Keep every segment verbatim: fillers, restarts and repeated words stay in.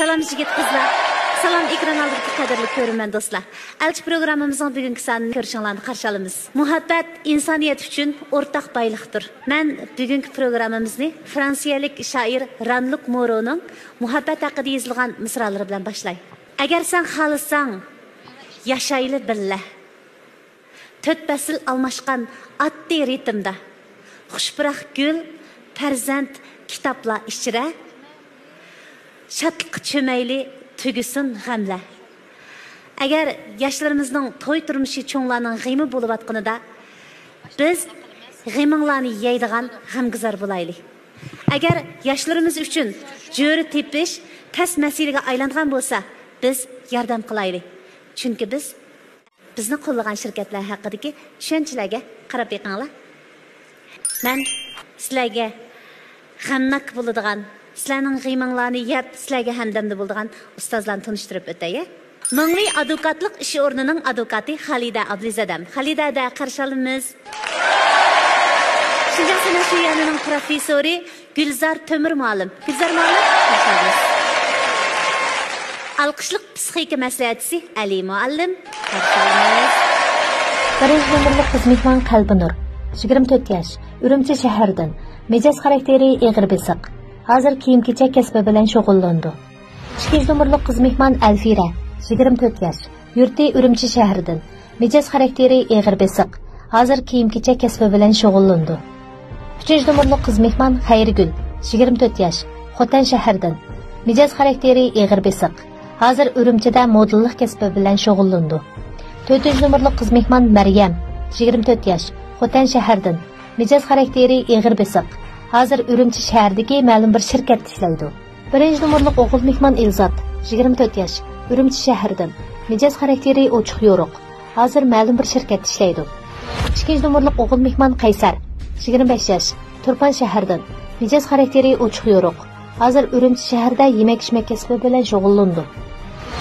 سالام يىگىت قىزلار، سالام ئېكران ئالدىدىكى قەدىرلىك كۆرۈرمەن دوستلار. ئەلچى پروگراممىمىزنىڭ بۈگۈنكى سانىنى كۆرۈشۈڭلارنى قارشى ئالىمىز. مۇھەببەت ئىنسانىيەت ئۈچۈن ئورتاق بايلىقتۇر. مەن بۈگۈنكى پروگراممىمىزنى فرانسىيەلىك شائىر رانلۇك مورونىڭ مۇھەببەت ھەققىدە يېزىلغان مىسرالىرى بىلەن باشلاي. ئەگەر سەن خالىساڭ، ياشايلى بىللە. تۆت پەسىل ئالماشقان ئاددىي رىتىمدا، خۇش پۇراق گۈل، پەرزەنت، كىتابلار ئىچرە، شادلىققا چۆمەيلى، تۈگىسۇن غەملەر. ئەگەر ياشلىرىمىزنىڭ توي تۇرمۇشى چوڭلارنىڭ غېمى بولۇۋاتقىنىدا، بىز غېمىڭلارنى يەيدىغان غەمگۈزار بولايلى. ئەگەر ياشلىرىمىز ئۈچۈن جۆرە تېپىش تەس مەسىلىگە ئايلانغان بولسا، بىز ياردەم قىلايلى. چۈنكى بىز بىزنى قوللىغان شىركەتلەر ھەققىدىكى چۈشەنچىلەرگە قاراپ بېقىڭلار. مەن سىلەرگە غەمناك بولىدىغان، سىلەرنىڭ غېمىڭلارنى يەپ، سىلەرگە ھەمدەمدە بولىدىغان ئۇستازلارنى تونۇشتۇرۇپ ئۆتەي. مىڭلى ئادۋوكاتلىق ئىش ئورنىنىڭ ئادۋوكاتى خالىدە ئابلىزادەم. خالىدەدە قارشى ئالىمىز. شىنجاڭ سەنئەت شۆيۈەنىنىڭ پروفېسسورى گۈلزار تۆمۈر مۇئەللىم. گۈلزار مۇئەللىم، قارشى ئالىمىز. ئالقىشلىق پسىخىكا مەسلىھەتچىسى ئەلى مۇئەللىم، قارشى ئالىمىز. بىرىنچى نومۇرلۇق قىز مېھمان قەلبىنۇر، يىگىرمە تۆت ياش، ئۈرۈمچى شەھىرىدىن، مىجەز خاراكتېرى ئېغىر بېسىق. ھازىر كىيىم-كېچەك كەسپى بىلەن شۇغۇللىنىدۇ. ئىككىنچى نومۇرلۇق قىز مېھمان ئەلفىرە، يىگىرمە تۆت ياش، يۇرتى ئۈرۈمچى شەھىرىدىن، مىجەز خاراكتېرى ئېغىر بېسىق، ھازىر كىيىم-كېچەك كەسپى بىلەن شۇغۇللىنىدۇ. ئۈچىنچى نومۇرلۇق قىز مېھمان خەيرىگۈل، يىگىرمە تۆت ياش، خوتەن شەھىرىدىن، مىجەز خاراكتېرى ئېغىر بېسىق، ھازىر ئۈرۈمچىدە مودېللىق كەسپى بىلەن شۇغۇللىنىدۇ. تۆتىنچى نومۇرلۇق قىز مېھمان مەريەم، يىگىرمە تۆت ياش، خوتەن شەھىرىدىن، مىجەز خاراكتېرى ئېغىر بېسىق، ھازىر ئۈرۈمچى شەھىرىدىكى مەلۇم بىر شىركەتتە ئىشلەيدۇ. بىرىنچى نومۇرلۇق ئوغۇل مېھمان ئىلزات، يىگىرمە تۆت ياش، ئۈرۈمچى شەھىرىدىن، مىجەز خاراكتېرى ئوچۇق يورۇق، ھازىر مەلۇم بىر شىركەتتە ئىشلەيدۇ. ئىككىنچى نومۇرلۇق ئوغۇل مېھمان قەيسەر، يىگىرمە بەش ياش، تۇرپان شەھىرىدىن، مىجەز خاراكتېرى ئوچۇق يورۇق، ھازىر ئۈرۈمچى شەھىرىدە يېمەك-ئىچمەك كەسپى بىلەن شۇغۇللىنىدۇ.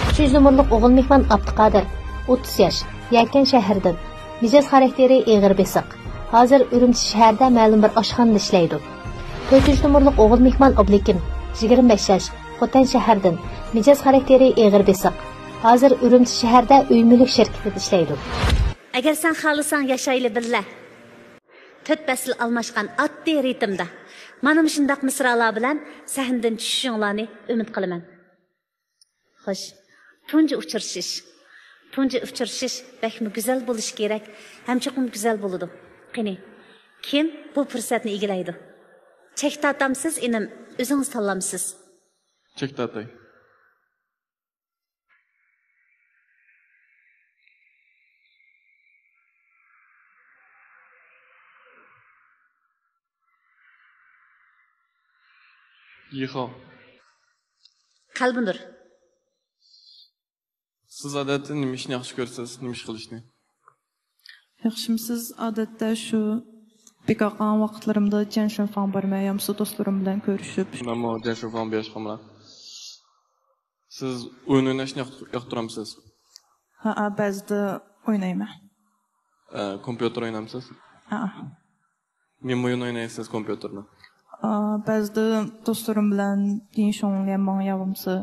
ئۈچىنچى نومۇرلۇق ئوغۇل مېھمان ئابدۇقادىر، ئوتتۇز ياش، يەكەن شەھىرىدىن، مىجەز خاراكتېرى ئېغىر بېسىق. ھازىر ئۈرۈمچى شەھەردە مەلۇم بىر ئاشخانىدا ئىشلەيدۇ. تۆتىنچى نومۇرلۇق ئوغۇل مېھمان ئابلىكىم، يىگىرمە بەش ياش، خوتەن شەھىرىدىن، مىجەز خاراكتېرى ئېغىر بېسىق. ھازىر ئۈرۈمچى شەھەردە ئۆي مۈلۈك شىركىتىدە ئىشلەيدۇ. ئەگەر سەن خالىساڭ ياشايلى بىللە. تۆت پەسىل ئالماشقان ئاددىي رىتىمدا، مانا مۇشۇنداق مىسرالار بىلەن سەھنىدىن چۈشۈشۈڭلارنى ئۈمىد قىلىمەن. خوش، تۇنجى ئۇچرىشىش. تۇنجى ئۇچرىشىش بەكمۇ گۈزەل بولۇشى كېرەك ھەم چوقۇم گۈزەل بولىدۇ. قېنى، كىم بۇ پۇرسەتنى ئىگىلەيدۇ؟ چەك تارتامسىز، ئىنىم، ئۆزىڭىز تاللامسىز؟ چەك تارتاي. يىخاۋ. قەلبىنۇر. سىز ئادەتتە نېمە ئىشنى ياخشى كۆرىسىز؟ نېمە ئىش قىلىشنى؟ ياخشىمۇ سىز؟ ئادەتتە شۇ بىكار قالغان ۋاقىتلىرىمدا جيەنشۈنفاڭ بارمەن يامىسا دوستلىرىم بىلەن كۆرۈشۈپ. مەنمۇ جيەنشۈنفاڭ بېرىشقا ئامراق. سىز ئويۇن ئويناشنى ياقتۇ-، ياقتۇرامسىز؟ ھەئە، بەزىدە ئوينايمەن. ئە، كومپيۇتېر ئوينامسىز؟ ھەئە. نېمە ئويۇن ئوينايسىز كومپيۇتېردا؟ ئا، بەزىدە دوستلىرىم بىلەن دىنشۇڭليەنماڭ ياۋمسا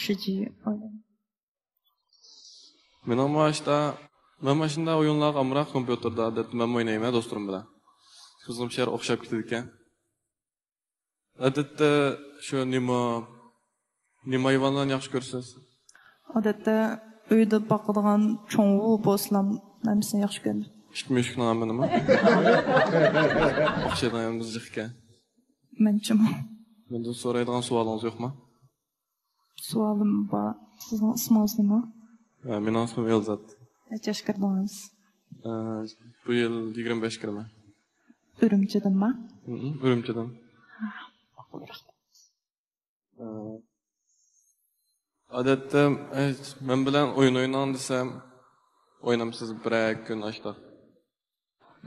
شىجى ئوينايمەن. مېنىڭمۇ ئاشتا، مەنمۇ ئاشۇنداق ئويۇنلارغا ئامراق كومپيۇتېردا، ئادەتتە مەنمۇ ئوينايمەن دوستلىرىم بىلەن. كۆزۈم شەھەر ئوخشاپ كېتىدىكەن. ئادەتتە شۇ نېمە، نېمە ھايۋانلارنى ياخشى كۆرىسىز؟ ئادەتتە ئۆيدە باقىدىغان چوڭ ۋۇ بولسىلا ھەممىسىنى ياخشى كۆرىمەن. ئىت مۈشۈكنىڭ ھەممىنىمۇ؟ ئوخشايدىغان يېرىمىز جىق ئىكەن. مەنچىمۇ. مەندىن سورايدىغان سوئالىڭىز يوقمۇ؟ سوئالىم بار. سىزنىڭ ئىسمىڭىز نېمە؟ ئە، مېنىڭ ئىسمىم ئېلزات. نەچچە ياشقا كىردىڭىز؟ ئە، بۇ يىل يىگىرمە بەشكە كىرىمەن. ئۈرۈمچىدىنما؟ ھىم، ئۈرۈمچىدىن. ئە، ئادەتتە، ئە، مەن بىلەن ئويۇن ئويناڭ دېسەم، ئوينامسىز بىرەر كۈن ئاشتا؟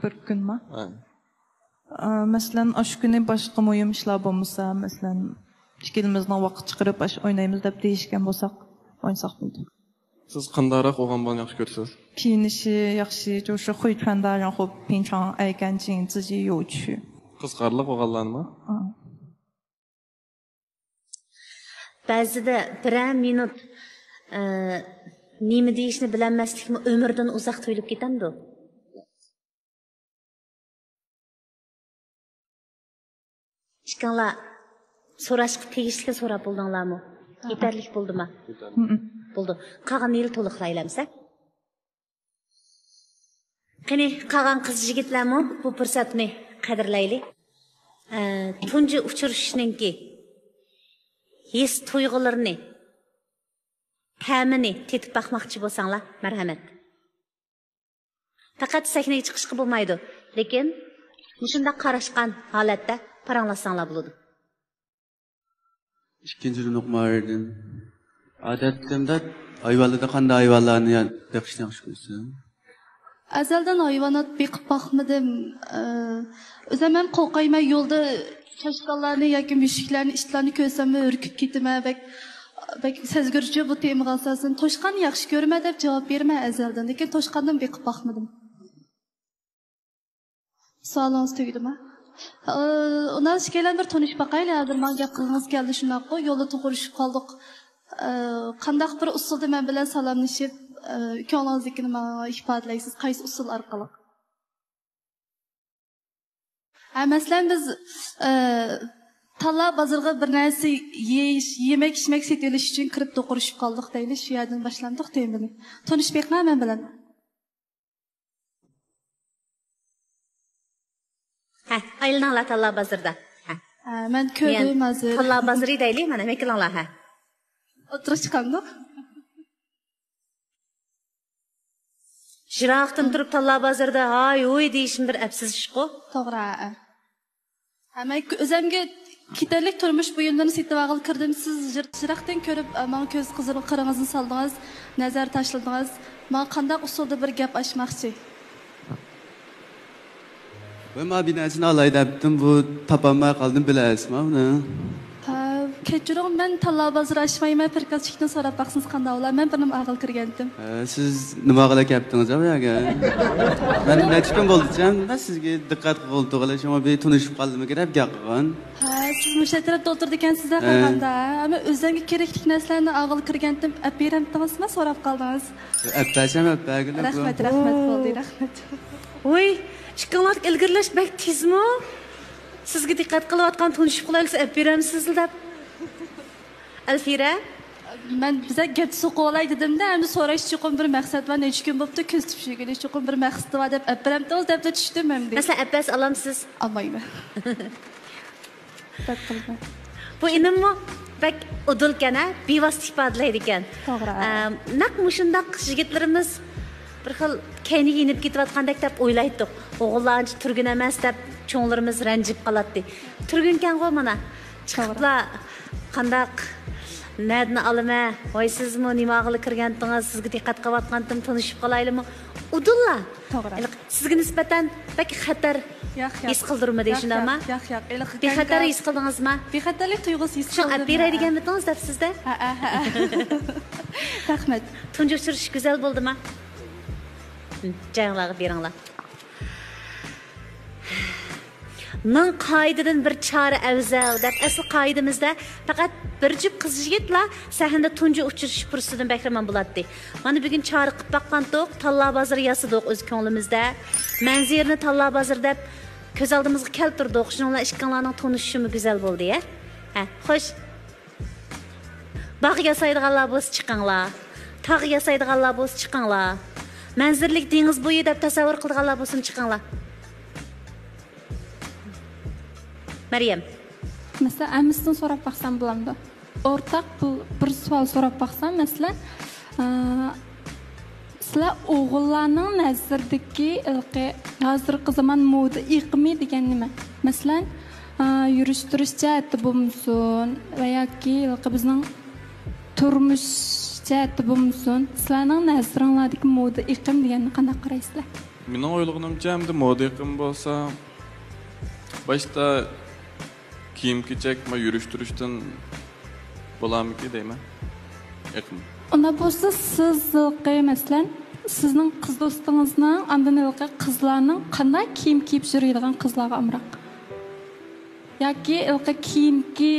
بىر كۈنما؟ ھە. ئا، مەسىلەن، ئاشۇ كۈنى باشقا مۇھىم ئىشلار بولمىسا، مەسىلەن، ئىككىلىمىزنىڭ ۋاقىت چىقىرىپ ئاشۇ ئوينايمىز دەپ دېيىشكەن بولساق، ئوينىساق بولىدۇ. سىز قانداقراق ئوغان بالىنى ياخشى كۆرىسىز؟ كىيىنىشى ياخشى، 就是会穿搭，然后平常爱干净，自己有趣。 قىزىقارلىق ئوغانلارنىمۇ؟ ئا. بەزىدە بىرەر مىنۇت، ئە، نېمە دېيىشنى بىلەلمەسلىكمۇ ئۆمۈردىن ئۇزاق تۇيۇلۇپ كېتەمدۇ؟ ئىككىڭلار سوراشقا تېگىشلىكنى سوراپ بولدۇڭلارمۇ؟ ھە. يېتەرلىك بولدىما؟ يېتەرلىك. ھە. بولدى. قالغىنىنى تولۇقلايلى ئەمسە. قېنى، قالغان قىز يىگىتلەرمۇ بۇ پۇرسەتنى قەدىرلەيلى. ئە، تۇنجى ئۇچرىشىشنىڭكى ھېس تۇيغۇلىرىنى، تەمىنى تېتىپ باقماقچى بولساڭلار، مەرھەمەت. پەقەت سەھنىگە چىقىشقا بولمايدۇ، لېكىن مۇشۇنداق قاراشقان ھالەتتە پاراڭلاشساڭلار بولىدۇ. ئىككىنچى نۇقماردىن. ئادەتتە ئايۋانلىدا قانداق ھايۋانلارنى يا-، بېقىشنى ياخشى كۆرىسەن؟ ئەزەلدىن ھايۋانات بېقىپ باقمىدىم. ئە، ئۆزۈم ھەم قورقايمەن، يولدا چاشقانلارنى ياكى مۈشۈكلەرنى، ئىتلارنى كۆرسەممۇ ھۈركۈپ كېتىمەن. بەك، بەك سەزگۈرچى بۇ تېمىغا ئاساسەن. توشقاننى ياخشى كۆرىمەن دەپ جاۋاب بېرىمەن ئەزەلدىن، لېكىن توشقاندىن بېقىپ باقمىدىم. سوئالىڭىز تۈگىدىما؟ ئۇنداق ئىككىيلەن بىر تونۇشۇپ باقايلى، ھازىر ماڭا گەپ قىلغىڭىز كەلدى، شۇنداققۇ؟ يولدا توغرىشىپ قالدۇق. ئە، قانداق بىر ئۇسۇلدا مەن بىلەن سالاملىشىپ، ئە، كۆڭلىڭىزدىكىنى ماڭا ئىپادىلەيسىز، قايسى ئۇسۇل ئارقىلىق؟ ھە، مەسىلەن، بىز، ئە، تاللا بازىرىغا بىر نەرسە يېيىش، يېمەك-ئىچمەك سېتىۋېلىش ئۈچۈن كىرىپ توغرىشىپ قالدۇق دەيلى، شۇ يەردىن باشلاندۇق تېمىنى. تونۇشۇپ بېقىڭ مەن بىلەن. ھە، ئايلىنىڭلار تاللا بازىرىدا. ھە. ھە، مەن كۆردۈم ھازىر. تاللا بازىرى دەيلى، مانا، مەكىلىڭلار، ھە. ئوتتۇرىغا چىقامدۇ؟ يىراقتىن تۇرۇپ تاللا بازىرىدا ھاي ھۇي دېيىشمۇ بىر ئەپسىز ئىشقۇ. توغرا، ھە. ھە، مەن ئۆزۈمگە كېتەرلىك تۇرمۇش بۇيۇملىرىنى سېتىۋالغىلى كىردىم. سىز يىر-، يىراقتىن كۆرۈپ، ئە، ماڭا كۆز قىزىرىڭىزنى سالدىڭىز، نەزەر تاشلىدىڭىز. ماڭا قانداق ئۇسۇلدا بىر گەپ ئاچماقچى؟ ۋە ما بىر نەرسىنى ئالاي دەپتىم، بۇ تاپالماي قالدىم، بىلەرسىزما بۇنى؟ ھە، كەچۈرۈڭ، مەن تاللا بازىرى ئاچمايمەن، پىركازچىكتىن سوراپ باقسىڭىز قانداق بولا؟ مەن بىرنېمە ئالغىلى كىرگەنتىم. ھە، سىز نېمە ئالغىلى كەپتىڭىز بۇ يەرگە؟ مەن نەچچە كۈن بولدىچە، مەن سىزگە دىققەت قىلغىلى تۇرغىلى، شۇڭا بىر تونۇشۇپ قالدىمىكىن دەپ گەپ قىلغان. ھە، سىز مۇشۇ ئەتراپتا ئولتۇرىدىكەنسىز ھە. قارىغاندا، ئەمما ئۆزۈڭگە كېرەكلىك نەرسىلەرنى ئالغىلى كىرگەنتىم، ئەپ بېرەمتىڭىزما سوراپ قالدىڭىز. ئەپ بەرسەم ئەپ بەرگىلى. رەھمەت، رەھمەت، بولدى، رەھمەت. ۋوي، ئىككىڭلار ئىلگىرىلەش بەك تېزمۇ؟ سىزگە دىققەت قىلىۋاتقان تونۇشۇپ قالايلى، سىز ئەپ بېرەمسىزلا دەپ. ئەلفىرە؟ مەن بىزە گەپ سوقۇۋالاي دېدىمدە، ئەمدى سوراش چوقۇم بىر مەقسەت بار، نەچچە كۈن بوپتۇ، كۆز تېپىشىۋالغىلى، چوقۇم بىر مەقسىتى بار دەپ ئەپ بېرەمتىڭىز دەپلا چۈشتۈم ئەمدى. مەسىلەن، ئەپ بەرسە ئالامسىز؟ ئالمايمەن. رەت قىلىمەن. بۇ ئىنىممۇ بەك ئۇدۇلكەن ھە، بىۋاسىتە ئىپادىلەيدىكەن. توغرا. ئە، نەق مۇشۇنداق يىگىتلىرىمىز بىر خىل كەينىگە يېنىپ كېتىۋاتقاندەك دەپ ئويلايتتۇق. ئوغۇللار ئانچە تۈرگۈن ئەمەس دەپ چوڭلىرىمىز رەنجىپ قالاتتى. تۈرگۈنكەنغۇ مانا. توغرا. چىقىپلا قانداق، نەدىن ئالىمەن، ۋاي سىزمۇ نېمە ئالغىلى كىرگەنتىڭىز، سىزگە دىققەت قىلىۋاتقانتىم، تونۇشۇپ قالايلىمۇ؟ ئۇدۇللا. توغرا. ھېلىقى سىزگە نىسبەتەن بەك خەتەر ياق، ياق. ھېس قىلدۇرمىدى، ياق، شۇنداقما؟ ياق، ياق، ياق. ھېلىقى بىخەتەر كەڭگە- ھېس قىلدىڭىزما؟ بىخەتەرلىك تۇيغۇسى ھېس قىلدىم. شۇ ئەپ بېرەي دېگەنمىدىڭىز دەپ سىزدە؟ ھەئە، ھەئە. رەھمەت. تۇنجى ئۇچرىشىش گۈزەل بولدىما؟ جايىڭلارغا بېرىڭلار. مىڭ قائىدىدىن بىر چارە ئەۋزەل دەپ، ئەسلى قائىدىمىزدە پەقەت بىر جۈپ قىز يىگىتلا سەھنىدە تۇنجى ئۇچرىشىش پۇرسىتىدىن بەھرىمەن بولاتتى. مانا بۈگۈن چارە قىلىپ باققانتۇق، تاللا بازىرى ياسىدۇق ئۆز كۆڭلىمىزدە. مەنزىرىنى تاللا بازىرى دەپ كۆز ئالدىمىزغا كەلتۈردۇق. شۇنىڭ بىلەن ئىككىڭلارنىڭ تونۇشۇشىمۇ گۈزەل بولدى، ھە؟ ھە، خوش. باغ ياسايدىغانلار بولسا چىقىڭلار. تاغ ياسايدىغانلار بولسا چىقىڭلار. مەنزىرىلىك دېڭىز بويى دەپ تەسەۋۋۇر قىلىدىغانلار بولسىمۇ چىقىڭلار. مەريەم. مەسىلەن، ھەممىسىدىن سوراپ باقسام بولامدۇ؟ ئورتاق بۇ بىر سوئال سوراپ باقسام، مەسىلەن، ئە، سىلەر ئوغۇللارنىڭ نەزىرىدىكى ھېلىقى ھازىرقى زامان مودا ئېقىمى دېگەن نېمە؟ مەسىلەن، ئا، يۈرۈش-تۇرۇش جەھەتتە بولمىسۇن ۋە ياكى ھېلىقى بىزنىڭ تۇرمۇش جەھەتتە بولمىسۇن، سىلەرنىڭ نەزىرىڭلاردىكى مودا ئېقىم دېگەننى قانداق قارايسىلەر؟ مېنىڭ ئويلىغىنىمچە، ئەمدى مودا ئېقىمى بولسا، باشتا كىيىم-كېچەك، ما، يۈرۈش-تۇرۇشتىن بولارمىكى دەيمەن. ئېقىم. ئۇنداق بولسا، سىز ھېلىقى، مەسىلەن، سىزنىڭ قىز دوستىڭىزنىڭ، ئاندىن ھېلىقى قىزلارنىڭ قانداق كىيىم كىيىپ يۈرىدىغان قىزلارغا ئامراق؟ ياكى ھېلىقى كېيىنكى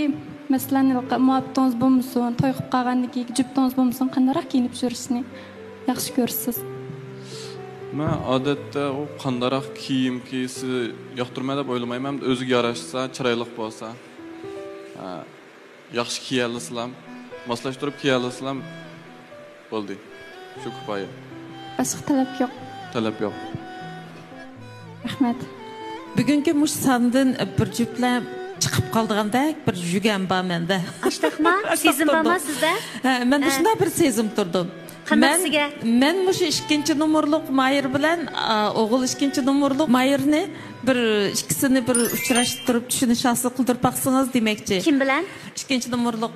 مەسىلەن، ھېلىقى مۇھەببىتىڭىز بولمىسۇن، توي قىلىپ قالغاندىن كېيىن جۈپتىڭىز بولمىسۇن، قانداقراق كىيىنىپ يۈرۈشنى ياخشى كۆرىسىز؟ مەن ئادەتتە ئۇ قانداقراق كىيىم كىيسە ياقتۇرىمەن دەپ ئويلىمايمەن، ئۆزىگە ياراشسا، چىرايلىق بولسا. ھە. ياخشى كىيەلىسىلام، ماسلاشتۇرۇپ كىيەلىسىلام، بولدى. شۇ كۇپايە. باشقا تەلەپ يوق. تەلەپ يوق. رەھمەت. بۈگۈنكى مۇشۇ ساندىن بىر جۈپلەر چىقىپ قالىدىغاندەك بىر يۈگەن بار مەندە. ئاشتاقما؟ سېزىم بارما سىزدە؟ ھە، مەندە ھە. شۇنداق بىر سېزىم تۇردى. قانداق مەن، سىزگە؟ مەن مۇشۇ ئىككىنچى نومۇرلۇق مايىر بىلەن، ئا، ئوغۇل ئىككىنچى نومۇرلۇق مايىرنى بىر ئىككىسىنى بىر ئۇچراشتۇرۇپ چۈشىنىش ھاسىل قىلدۇرۇپ باقسىڭىز دېمەكچى. كىم بىلەن؟ ئىككىنچى نومۇرلۇق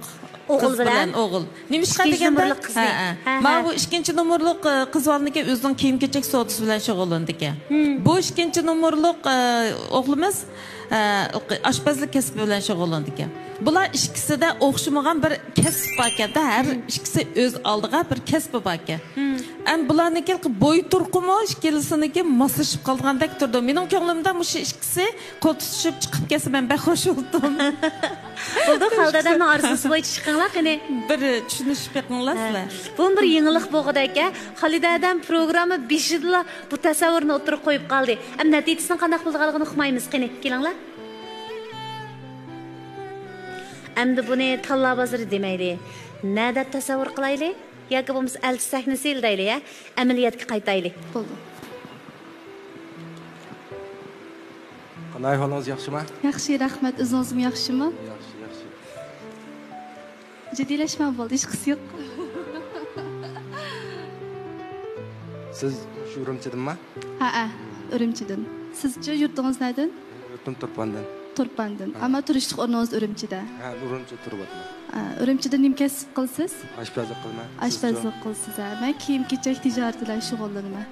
ئوغۇل قىز بىلەن؟ بىلەن ئوغۇل. نېمىشقا ئىككىنچى دېگەندە، نومۇرلۇق قىزنى. ھە، ھە. ھە، ھە. ماۋۇ ئىككىنچى نومۇرلۇق، ئە، قىز بالىنىڭكى ئۆزىنىڭ كىيىم-كېچەك سودىسى بىلەن شۇغۇللىنىدىكەن. بۇ ئىككىنچى نومۇرلۇق، ئە، ئوغلىمىز، ئە، ئاشپەزلىك كەسپى بىلەن شۇغۇللىنىدىكەن. بۇلار ئىككىسىدە ئوخشىمىغان بىر كەسىپ باركەن-دە، ھەر ئىككىسى ئۆز ئالدىغا بىر كەسپى باركەن. ئەمما بۇلارنىڭكى بوي تۇرقىمۇ ئىككىلىسىنىڭكى ماسلىشىپ قالغاندەك تۇرىدۇ. مېنىڭ كۆڭلۈمدە مۇشۇ ئىككىسى قول تۇتۇشۇپ چىقىپ كەتسە، مەن بەك خوش بولدۇم. بولدى، خالىد ئادەمنىڭ ئارزۇسى بويىچە چىقىڭلار، قېنى. بىر چۈشىنىشىپ بېقىڭلار ھە. سىلەر. بۇمۇ بىر يېڭىلىق بولغۇدەك ھە. خالىد ئادەم پروگرامما بېشىدىلا بۇ تەسەۋۋۇرنى ئوتتۇرىغا قويۇپ قالدى. ئەمدى نەتىجىسىنىڭ قانداق بولىدىغانلىقىنى ئۇقمايمىز، قېنى، كېلىڭلار. ئەمدى بۇنى تاللا بازىرى دېمەيلى. نە دەپ تەسەۋۋۇر قىلايلى؟ ياكى بولمىسا ئەلچى سەھنىسى دەيلى، ھە؟ ئەمەلىيەتكە قايتايلى. بولدى. قانداق ئەھۋالىڭىز، ياخشىما؟ ياخشى، رەھمەت. ئۆزىڭىزمۇ ياخشىمۇ؟ ياخشى، ياخشى. جىددىيلەشمەڭ، بولدى، ھېچقىسى يوق. سىز شۇ ئۈرۈمچىدىنما؟ ھەئە، ئۈرۈمچىدىن. سىزچۇ، يۇرتىڭىز نەدىن؟ يۇرتۇم تۇرپاندىن. تۇرپاندىن. ھە. ئەمما تۇرۇشلۇق ئورنىڭىز ئۈرۈمچىدە؟ ھە، ئۈرۈمچىدە تۇرۇۋاتىمەن. ھە، ئۈرۈمچىدە نېمە كەسىپ قىلىسىز؟ ئاشپەزلىك قىلىمەن. ئاشپەزلىك قىلىسىز، ھە. مەن كىيىم-كېچەك تىجارىتى بىلەن شۇغۇللىنىمەن.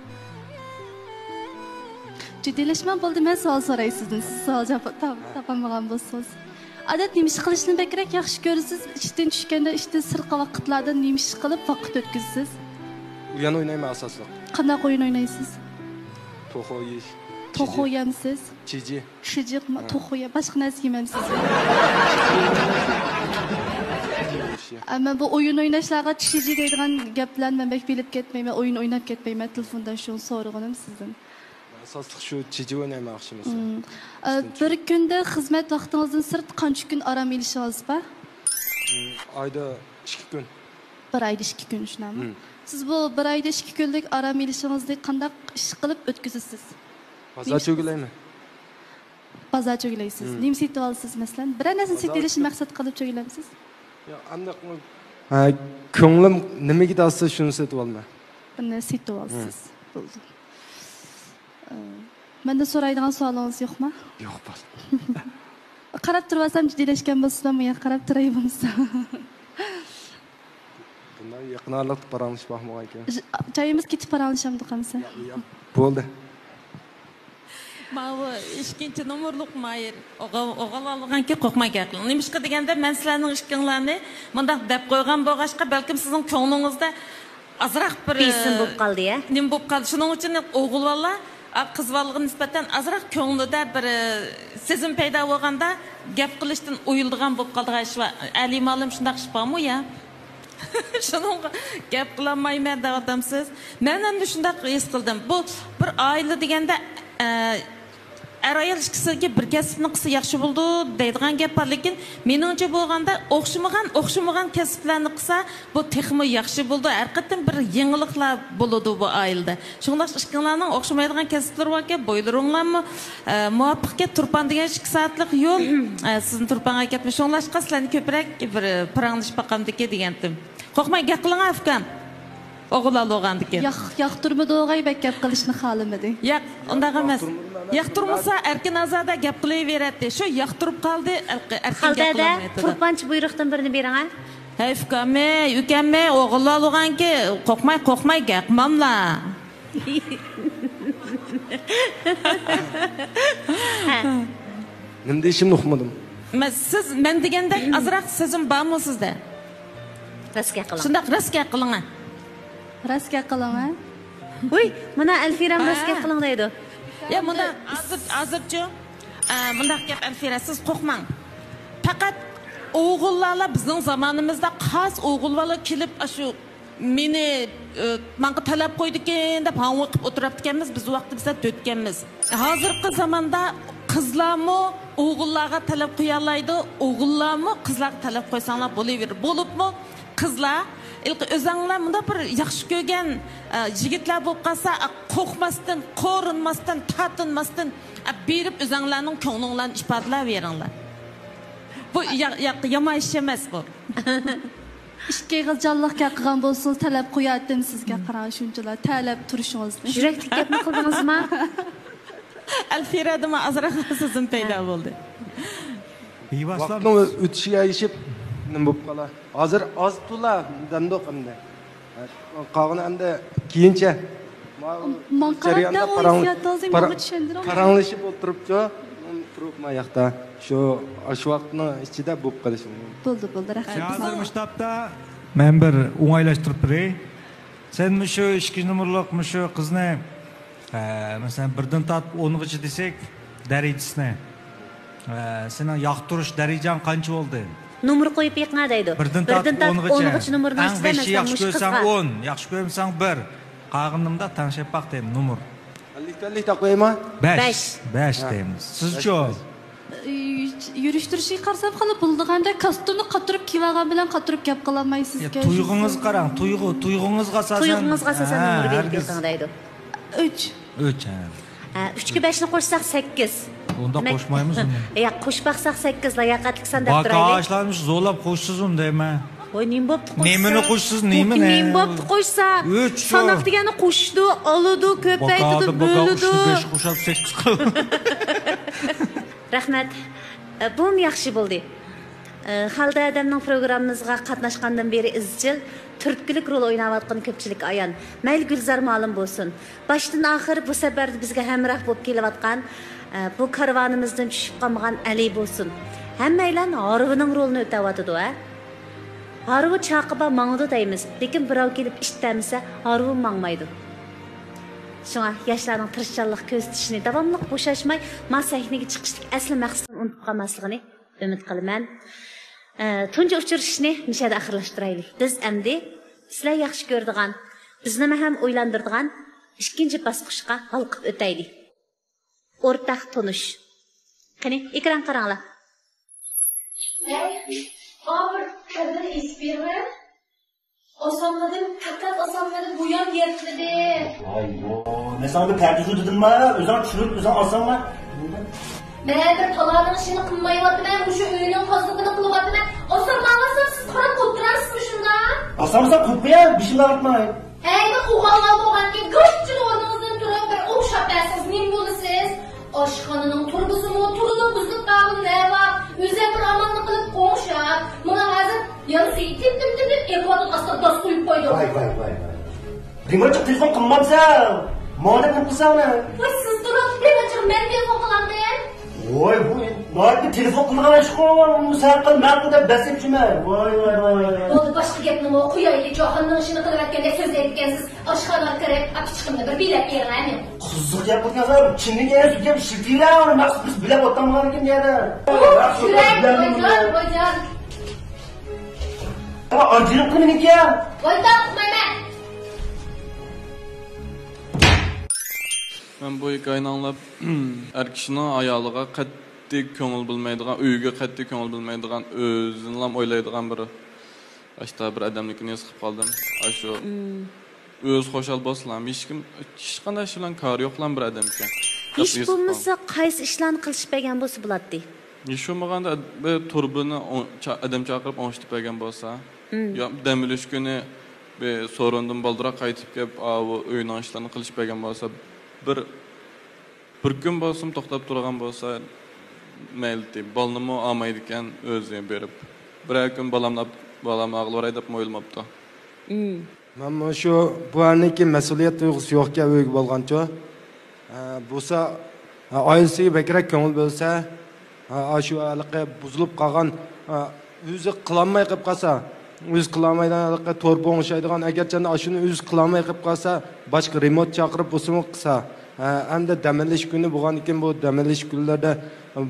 جىددىيلەشمەڭ، بولدى، مەن سوئال سوراي سىزدىن. سىز سوئال جاۋاب تاپ-، تاپالمىغان بولسىڭىز. ئادەتتە نېمە ئىش قىلىشنى بەكرەك ياخشى كۆرىسىز؟ ئىشتىن چۈشكەندە، ئىشتىن سىرتقى ۋاقىتلاردا نېمە ئىش قىلىپ ۋاقىت ئۆتكۈزىسىز؟ ئويۇن ئوينايمەن ئاساسلىق. قانداق ئويۇن ئوينايسىز؟ توخۇ يېيىش. توخۇ يەمسىز؟ چىجى. چىجى، ھە. توخۇ يە-، باشقا نەرسە يېمەمسىز؟ ئەمما بۇ ئويۇن ئويناشلارغا چىجى دەيدىغان گەپلەرنى مەن بەك بىلىپ كەتمەيمەن، ئويۇن ئويناپ كەتمەيمەن، تېلېفوندا شۇنى سورىغىنىم سىزدىن. ئاساسلىق شۇ چىجى ئوينايمەن ئاخشىمىسى. مم. ئە، بىر كۈندە خىزمەت ۋاقتىڭىزدىن سىرت قانچە كۈن ئارام ئېلىشىڭىز بار؟ مم، ئايدا ئىككى كۈن. بىر ئايدا ئىككى كۈن، شۇنداقمۇ؟ مم. سىز بۇ بىر ئايدا ئىككى كۈنلۈك ئارام ئېلىشىڭىزنى قانداق ئىش قىلىپ ئۆتكۈزىسىز؟ بازار چۆگىلەيمەن. بازار چۆگىلەيسىز. مم. نېمە سېتىۋالىسىز، مەسىلەن؟ بىرەر نەرسىنى سېتىۋېلىشنى مەقسەت قىلىپ چۆگىلەمسىز؟ ياق، ئانداق، ھە، كۆڭلۈم نېمىگە تارتسا، شۇنى سېتىۋالىمەن. بىر نەرسە سېتىۋالىسىز. مم. بولدى. ئە، مەندە سورايدىغان سوئالىڭىز يوقما؟ يوق، بار. قاراپ تۇرۇۋالسام جىددىيلەشكەن بولسىلا، مۇ ياق، قاراپ تۇراي بولمىسا. بۇنداق يېقىن ئارىلىقتا پاراڭلىشىپ باقمىغان ئىكەن. ج-، جايىمىز كېتىپ پاراڭلىشامدۇق ئەمىسە؟ ياق، ياق. بولدى. ماۋۇ ئىككىنچى نومۇرلۇق مايىر. ئوغۇل، ئوغۇل ئالغانكى قورقماي گەپ قىلىڭ. نېمىشقا دېگەندە، مەن سىلەرنىڭ ئىككىڭلارنى مۇنداق دەپ قويغان بولغاچقا، بەلكىم سىزنىڭ كۆڭلىڭىزدە ئازراق بىر، بېسىم بولۇپ قالدى، يا؟ نېمە بولۇپ قالدى. شۇنىڭ ئۈچۈن ئوغۇل بالا، ئا، قىز بالىغا نىسبەتەن ئازراق كۆڭلىدە بىر، ئە، سېزىم پەيدا بولغاندا، گەپ قىلىشتىن ئويۇلىدىغان بولۇپ قالىدىغان ئىش بار. ئەلى مۇئەللىم، شۇنداق ئىش بارمۇ، يا؟ شۇنىڭغا گەپ قىلالمايمەن دەۋاتامسىز. مەن ئەمدى شۇنداق ھېس قىلدىم. بۇ بىر ئائىلە دېگەندە، ئە، ئەر-ئايال ئىككىسىگە بىر كەسىپنى قىلسا ياخشى بولىدۇ دەيدىغان گەپ بار، لېكىن مېنىڭچە بولغاندا ئوخشىمىغان، ئوخشىمىغان كەسىپلەرنى قىلسا، بۇ تېخىمۇ ياخشى بولىدۇ. ھەر قېتىم بىر يېڭىلىقلار بولىدۇ بۇ ئائىلىدە. شۇڭلاشقا ئىككىڭلارنىڭ ئوخشىمايدىغان كەسىپلىرى باركەن، بويلىرىڭلارمۇ، ئە، مۇۋاپىقكەن. تۇرپان دېگەن ئىككى سائەتلىك يول، ئە، سىزنى تۇرپانغا ئەكەتمە. شۇڭلاشقا سىلەرنى كۆپرەك بىر، ئە، پاراڭلىشىپ باقامدىكى دېگەنتىم. قورقماي گەپ قىلىڭا، ئۇكام. ئوغۇل ئالىدىغاندىكى. ياق-، ياقتۇرمىدىغاي، بەك گەپ قىلىشنى خالىمىدى. ياق، ئۇنداق ئەمەس. ياقتۇرمىسا ئەركىن ئازادە گەپ قىلىۋېرەتتى. شۇ ياقتۇرۇپ قالدى، ئەركىن گەپ قىلالمايتتى. تۇرپانچە بۇيرۇقتىن بىرنى بېرىڭە. ھەي، ئۇكاممۇ، ئۇكاممۇ، ئوغۇل ئالىدىغانكى، قورقماي، قورقماي گەپ قىلماملا. ھە. نېمە دېيىشىمنى ئۇقمىدىم. مە-، سىز مەن دېگەندەك ئازراق سېزىم بارمۇ سىزدە؟ راست گەپ قىلىڭ. شۇنداق، راست گەپ قىلىڭ. راست گەپ قىلىڭ، ھە؟ ۋۇي، مانا ئەلفىرەم راست گەپ قىلىڭ دەيدۇ. يا، مۇنداق، ھازىر، ھازىرچۇ، ئە، مۇنداق گەپ، ئەلفىرە، سىز قورقماڭ. پەقەت ئوغۇللارلا بىزنىڭ زامانىمىزدا قاس ئوغۇللارلا كېلىپ، ئاشۇ مېنى، ئى، ماڭا تەلەپ قويىدىكەن دەپ ھاڭۋېقىپ ئولتۇرۇپتىكەنمىز، بىز ۋاقتىمىزدا دۆتكەنمىز. ھازىرقى زاماندا قىزلارمۇ ئوغۇللارغا تەلەپ قويالايدۇ، ئوغۇللارمۇ قىزلارغا تەلەپ قويساڭلار بولۇۋېرىدۇ. بولۇپمۇ قىزلار، ھېلىقى ئۆزەڭلار مۇنداق بىر ياخشى كۆرگەن، ئە، يىگىتلەر بولۇپ قالسا، ئە، قورقماستىن، قورۇنماستىن، تارتىنماستىن، ئە، بېرىپ ئۆزەڭلارنىڭ كۆڭلۈڭلارنى ئىپادىلەۋېرىڭلار. بۇ يا-، يا-، يامان ئىش ئەمەس بۇ. ئىككى ئېغىز جانلىق گەپ قىلغان بولسىڭىز، تەلەپ قوياتتىم سىزگە، قاراڭ، شۇنچىلا تەلەپ تۇرۇشىڭىزنى. يۈرەكلىك گەپنى قىلدىڭىزما؟ ئەلفىرەدىمۇ ئازراق سۆزۈم پەيدا بولدى. بىۋاسىتە ۋاقىتنىڭ ئۆتۈشىگە ئەگىشىپ نېمە بولۇپ قالا. ھازىر ئاز تولا دەمدۇق ئەمدى. قالغىنى ئەمدى كېيىنچە. ماڭا قاراپ جەرياندا دەڭ، پاراڭ-، ھېسسىياتىڭىزنى پارا-، ماڭا چۈشەندۈرۈڭ. پاراڭلىشىپ ئولتۇرۇپچۇ، تۇرۇپ ما ياقتا. شۇ، شۇ ۋاقىتنىڭ ئىچىدە بولۇپ قېلىشى مۇمكىن. بولدى، بولدى، رەھمەت. ھازىر مۇشۇ تاپتا مەن بىر ئوڭايلاشتۇرۇپ بېرەي. سەن مۇشۇ ئىككىنچى نومۇرلۇق مۇشۇ قىزنى، ئە، مەسىلەن، بىردىن تارتىپ ئونغىچە دېسەك، دەرىجىسىنى، ئە، سېنىڭ ياقتۇرۇش دەرىجەڭ قانچە بولدى؟ نومۇر قويۇپ بېقىڭا دەيدۇ. بىردىن تارتىپ ئونغىچە. ئونغىچە نومۇرنىڭ ئىچىدە، مەسىلەن، مۇشۇ قىزغا. ئەڭ بەشى ياخشى كۆرسەڭ ئون، ياخشى كۆرمىسەڭ بىر. قالغىنىمدا تەڭشەپ باق دەيمەن، نومۇر. ئەللىك ئەللىك تاقلايما؟ بەش. بەش. بەش دەيمىز. سىزچۇ؟ بەش، بەش. يۈرۈشتۈرۈشىگە قارىسام خېلى بولىدىغاندەك، كاستيۇمنى قاتۇرۇپ كىيىۋالغان بىلەن قاتۇرۇپ گەپ قىلالمايسىزكەن. تۇيغۇڭىزغا قاراڭ، تۇيغۇ، تۇيغۇڭىزغا ئاساسەن. تۇيغۇڭىزغا ئاساسەن ھە، نومۇر بېرىپ بېقىڭ دەيدۇ. ئۈچ. ئۈچ، ھە. ھە، ئۈچكە بەشنى قوشساق سەككىز. ئۇنداق قوشمايمىز ئۇنى. ياق، قوشۇپ باقساق سەككىز، لاياقەتلىك سان دەپ تۇرايلى. باكا ئاشلارنى زورلاپ قوشىسىز ئۇنى دەيمەن. ۋاي، نېمە بوپتۇ قوشسا؟ نېمىنى، قوشسىز، نېمىنى؟ نېمە بوپتۇ قوشسا؟ ئۈچ شۇ. ساناق دېگەننى قوشىدۇ، ئالىدۇ، كۆپەيتىدۇ، باكادىن باكا بۆلىدۇ. ئۈچنى بەشكە قوشۇپ سەككىز قىل. رەھمەت. ئە، بۇمۇ ياخشى بولدى. ئە، خالىدە ھەدەمنىڭ پروگراممىمىزغا قاتناشقاندىن بېرى ئىزچىل تۈرتكىلىك رول ئويناۋاتقىنى كۆپچىلىككە ئايان. مەيلى گۈلزار مۇئەللىم بولسۇن. باشتىن ئاخىر بۇ سەپەردە بىزگە ھەمراھ بولۇپ كېلىۋاتقان، ئە، بۇ كارۋانىمىزدىن چۈشۈپ قالمىغان ئەلى بولسۇن. ھەممەيلەن ھارۋىنىڭ رولىنى ئۆتەۋاتىدۇ، ھە؟ ھارۋا چاقىبا ماڭىدۇ دەيمىز، لېكىن بىراۋ كېلىپ ئىت دەمىسە، ھارۋىمۇ ماڭمايدۇ. شۇڭا ياشلارنىڭ تىرىشچانلىق كۆرسىتىشىنى داۋاملىق بوشاشماي، ما سەھنىگە چىقىشتىكى ئەسلى مەقسىتىنى ئۇنتۇپ قالماسلىقىنى ئۈمىد قىلىمەن. ئە، تۇنجى ئۇچرىشىشنى مۇشەدە ئاخىرلاشتۇرايلى. بىز ئەمدى سىلەر ياخشى كۆرىدىغان، بىزنىمۇ ھەم ئويلاندۇرىدىغان ئىككىنچى باسقۇچقا ھالقىپ ئۆتەيلى. ئورتاق تونۇش. قېنى، ئېكران قاراڭلار. ھەي، ماڭا بىر قەدىر ئېسىپ بېرىڭە. ئاسانمىدىم، پەقەت ئاسانمىدىم، بۇيان يەتمىدى. ۋاي، ۋاي، مەن ساڭا بىر پەتۈزنى دېدىمما، ئۆزۈڭ چۈشۈرۈپ، ئۆزۈڭ ئالساڭما؟ مەن بىر تالانىڭ ئىشىنى قىلمايۋاتىمەن، مۇشۇ ئۆينىڭ تازىلىقىنى قىلىۋاتىمەن. ئاسانماۋاتسام، سىز قاراپ ئولتۇرارسىزمۇ شۇنداق؟ ئاسانمىسا قويۇپ قويە، بېشىمنى ئاغرىتماي. ھەي، بىر ئوغۇللار بولغانكەن، گاچچىلا ئورنىڭىزدىن تۇرۇپ، بىر ئوخشاپ بەرسىڭىز نېمە بولىسىز؟ ئاشخانىنىڭ تۇرۇبىسىمۇ تۇرۇلۇپ بۇزۇلۇپ قالغىنى نەۋا؟ ئۆزى بىر ئامالنى قىلىپ ئوڭشاپ، مانا ھازىر يەنە سۈيى تېپ، تېپ، تېپ، تېپ ئېقىۋاتىدۇ، ئاستىغا داس قويۇپ قويدۇم. ۋاي، ۋاي، ۋاي، ۋاي. رېمونتچىغا تېلېفون قىلمامسەن؟ ماڭا دەپ نېمە قىلساڭ ئۇنى؟ ۋاي، سىز تۇرۇپ، رېمونتچىغا مەن تېلېفون قىلامدىم؟ ۋاي، بۇ ناھايىتى تېلېفون قىلىدىغان ئىشقۇ، سەن قىل، مەن قىل دەپ بەس ئېتىپچىمەن. ۋاي، ۋاي، ۋاي، ۋاي. بولدى، باشقا گەپنىمۇ قويايلى، جاھاننىڭ ئىشىنى قىلىۋەتكەندەك سۆزلەيدىكەنسىز. ئاشخانىغا كىرىپ، ئاپىچىقىمنى بىر بىلەپ بېرىڭ، ھە، مېنىڭ. قىزىق گەپ قىلىپ كەلسەڭ، چىننىگە يەنە سۆز گەپ ئىشلىتىۋېرە، ئۇنى مەخسۇس بىز بىلەپ ئولتۇرمىغان ئىكەن يەنە. ئۇھ، يۈرەك، ۋايجان، ۋايجان. ئاجىنىپ قىلمىدىكى. ۋايجان، ئۇقمايمەن. مەن بۇ ھېكايىنى ئاڭلاپ، ئەر كىشىنىڭ ئايالىغا قەتئىي كۆڭۈل بۆلمەيدىغان، ئۆيىگە قەتئىي كۆڭۈل بۆلمەيدىغان، ئۆزىنىلا ئويلايدىغان بىر ئاشتا بىر ئادەملىكىنى ھېس قىلىپ قالدىم. ئاشۇ ئۆزى خۇشال بولسىلا، ھېچكىم، ھېچقانداق ئىش بىلەن كارى يوقلا بىر ئادەم ئىكەن. ھېچ بولمىسا قايسى ئىشلارنى قىلىشىپ بەرگەن بولسا بولاتتى؟ ھېچ بولمىغاندا بىر تۇرۇبىنى ئادەم چاقىرىپ ئوڭشىتىپ بەرگەن بولسا، يا دەم ئېلىش كۈنى بىر سورۇندىن بالدۇرراق قايتىپ كېلىپ، ئاۋۇ ئۆينىڭ ئىشلىرىنى قىلىشىپ بەرگەن بولسا، بىر بىر كۈن بولسىمۇ توختاپ تۇرغان بولسا، مەيلىتى، بالىنىمۇ ئالمايدىكەن، ئۆزى بېرىپ. بىرەر كۈن بالامنى ئاپ-، بالامنى ئاغىلىۋاراي دەپمۇ ئويلىماپتۇ. مەنمۇ شۇ، بۇ ئەرنىڭكى مەسئۇلىيەت تۇيغۇسى يوقكەن ئۆيگە بولغانچۇ. ھە، بولسا، ھە، ئائىلىسىگە بەكرەك كۆڭۈل بۆلسە، ھە، ئاشۇ ھېلىقى بۇزۇلۇپ قالغان، ھە، ئۆزى قىلالماي قېلىپ قالسا، ئۆزى قىلالمايدىغان ھېلىقى تورپا ئوڭشايدىغان، ئەگەرچە ئاشۇنى ئۆزى قىلالماي قېلىپ قالسا، باشقا رېمونت چاقىرىپ بولسىمۇ قىلسا. ھە، ئەمدى دەم ئېلىش كۈنى بولغاندىكىن، بۇ دەم ئېلىش كۈنلەردە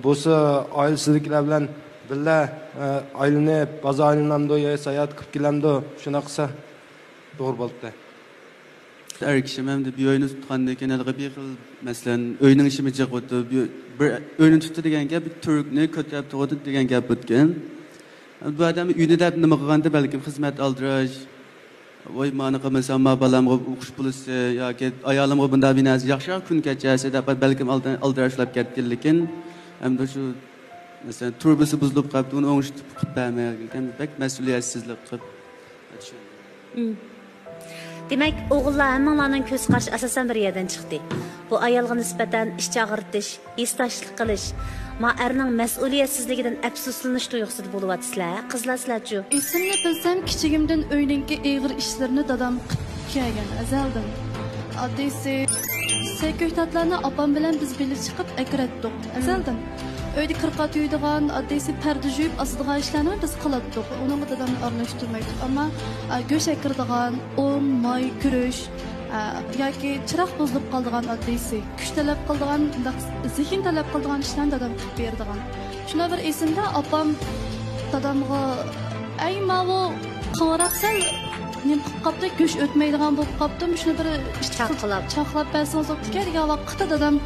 بولسا ئائىلىسىدىكىلەر بىلەن بىللە، ئە، ئايلىنىپ، بازار ئايلىنامدۇ يا ساياھەت قىلىپ كېلەمدۇ؟ شۇنداق قىلسا توغرا بولاتتى. ئەر كىشىمۇ ئەمدى بىر ئۆينى تۇتقاندىن كېيىن ھېلىقى بىر خىل، مەسىلەن، ئۆينىڭ ئىشىمۇ جىق ئۆتىدۇ. بىر، بىر ئۆينى تۇتتى دېگەن گەپ، بىر تۈركنى كۆتۈرۈپ تۇرغۇتۇ دېگەن گەپ ئۆتكەن. بۇ ئادەم ئۆينى دەپ نېمە قىلغاندا، بەلكىم خىزمەت ئالدىراش، ۋاي، مانا قىلمىسام، ما بالامغا ئوقۇش پۇلىسى ياكى ئايالىمغا بۇنداق بىر نەرسە، ياخشىراق كۈن كەچۈرسە دەپ، بەلكىم ئالدىن ئالدىراش بولۇپ كەتكەن، لېكىن ئەمدى شۇ، مەسىلەن، تۇرۇبىسى بۇزۇلۇپ قاپتۇ، ئۇنى ئوڭشىتىپ قىلىپ بەرمەيدىكەن، بەك مەسئۇلىيەتسىزلىك قىلىپ. مم. دېمەك، ئوغۇللار ھەممىڭلارنىڭ كۆز قارىشى ئاساسەن بىر يەردىن چىقتى. بۇ ئايالغا نىسبەتەن ئىچ ئاغرىتىش، ھېسداشلىق قىلىش، ما ئەرنىڭ مەسئۇلىيەتسىزلىكىدىن ئەپسۇسلىنىش تۇيغۇسىدا بولۇۋاتىسىلەر، ھە؟ قىزلار سىلەرچۇ؟ ئېسىمنى بىلسەم، كىچىكىمدىن ئۆينىڭكى ئېغىر ئىشلىرىنى دادام قىلىپ كەلگەن ئەزەلدىن. ئاددىيسى، سەي كۆكتاتلارنى ئاپام بىلەن بىز بىللە چىقىپ ئەكىرەتتۇق ئەزەلدىن. ئۆيدە كىرقات يۇيىدىغان، ئاددىيسى پەردە يۇيۇپ ئاسىدىغان ئىشلارنى بىز قىلاتتۇق. ئۇنىڭغا دادامنى ئارىلاشتۇرمايتتۇق. ئەمما، ئە، گۆش ئەكىرىدىغان، ئۇن، ماي، كۈرۈش، ئە، ياكى چىراغ بۇزۇلۇپ قالىدىغان ئاددىيسى، كۈچ تەلەپ قىلىدىغان، مۇنداق زېھىن تەلەپ قىلىدىغان ئىشلارنى دادام قىلىپ بېرىدىغان. شۇنداق بىر ئېسىمدە ئاپام دادامغا، «ئەي، ماۋۇ قاڭراق سەل نېمە قىلىپ قاپتۇ، گۆش ئۆتمەيدىغان بولۇپ قاپتۇ، مۇشۇنى بىر ئىتتىك قىلىپ، چاقلاپ. چاقلاپ بەرسىڭىز بوپتىكەن» دېگەن ۋاقىتتا دادام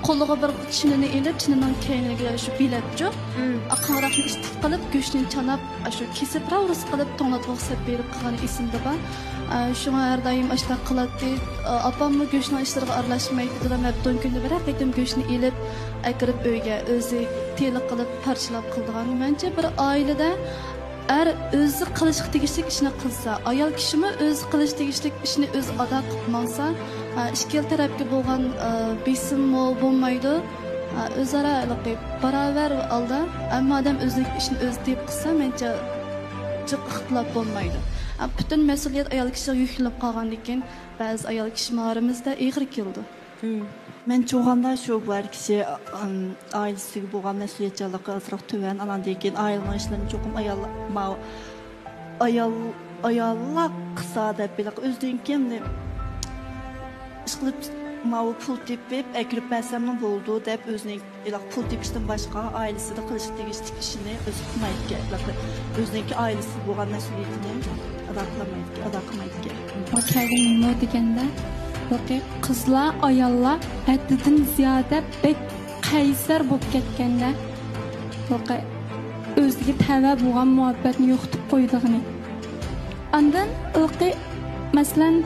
قولىغا بىر چىنىنى ئېلىپ، چىنىنىڭ كەينىگە شۇ بېلەتچۇ، مم، ئا، قاڭراقنى ئىتتىك قىلىپ، گۆشنى چاناپ، ئاشۇ كېسىپ، راۋرۇس قىلىپ، توڭلاتقۇغا سېلىپ بېرىپ قىلغان ئېسىمدە بار. ئە، شۇڭا ھەر دائىم ئاشۇنداق قىلاتتى. ئە، ئاپاممۇ گۆشنىڭ ئىشلىرىغا ئارىلاشمايتتى. دادام ھەپتە ئون كۈندە بىرەر قېتىم گۆشنى ئېلىپ، ئەكىرىپ ئۆيگە، ئۆزى تېيىلىپ قىلىپ، پارچىلاپ قىلىدىغان. مەنچە بىر ئائىلىدە ئەر ئۆزى قىلىشقا تېگىشلىك ئىشنى قىلسا، ئايال كىشىمۇ ئۆزى قىلىشقا تېگىشلىك ئىشنى ئۆزى ئادا قىلىپ ماڭسا، ئە، ئىككىلا تەرەپكە بولغان، ئە، بېسىممۇ بولمايدۇ. ئە، ئۆزئارا ھېلىقى باراۋەر ھالدا ھەممە ئادەم ئۆزىنىڭ ئىشىنى ئۆزى تېپىپ قىلسا، مەنچە جىق ئىختىلاپ بولمايدۇ. ئە، پۈتۈن مەسئۇلىيەت ئايال كىشىگە يۈكلىنىپ قالغاندىن كېيىن، بەزى ئايال كىشىلەر ئارىمىزدا ئېغىر كېلىدۇ. مم. مەن چوغاندا شۇ بۇ ئەر كىشى، ئىم، ئائىلىسىگە بولغان مەسئۇلىيەتچانلىقى ئازراق تۆۋەن، ئاناندىن كېيىن ئائىلىنىڭ ئىشلىرىنى چوقۇم ئايال، ماۋۇ ئايال، ئاياللار قىلسا دەپ، ھېلىقى ئۆزىدىن كېيىن ئىشقىلىپ ماۋۇ پۇل تېپىپ ئەكىرىپ بەرسەملا بولىدۇ دەپ، ئۆزىنىڭ ھېلىقى پۇل تېپىشتىن باشقا ئائىلىسىدە قىلىشقا تېگىشلىك ئىشىنى ئۆزى قىلمايدىكەن. ھېلىقى ئۆزىنىڭكى ئائىلىسىگە بولغان مەسئۇلىيىتىنى ئادا قىلالمايدىكەن، ئادا قىلمايدىكەن. بۇ كەلگەن نېمە دېگەندە، ھېلىقى قىزلار، ئاياللار ھەددىدىن زىيادە بەك قەيسەر بولۇپ كەتكەندە، ھېلىقى ئۆزىگە تەۋە بولغان مۇھەببەتنى يوقىتىپ قويىدىغىنى. ئاندىن ھېلىقى، مەسىلەن،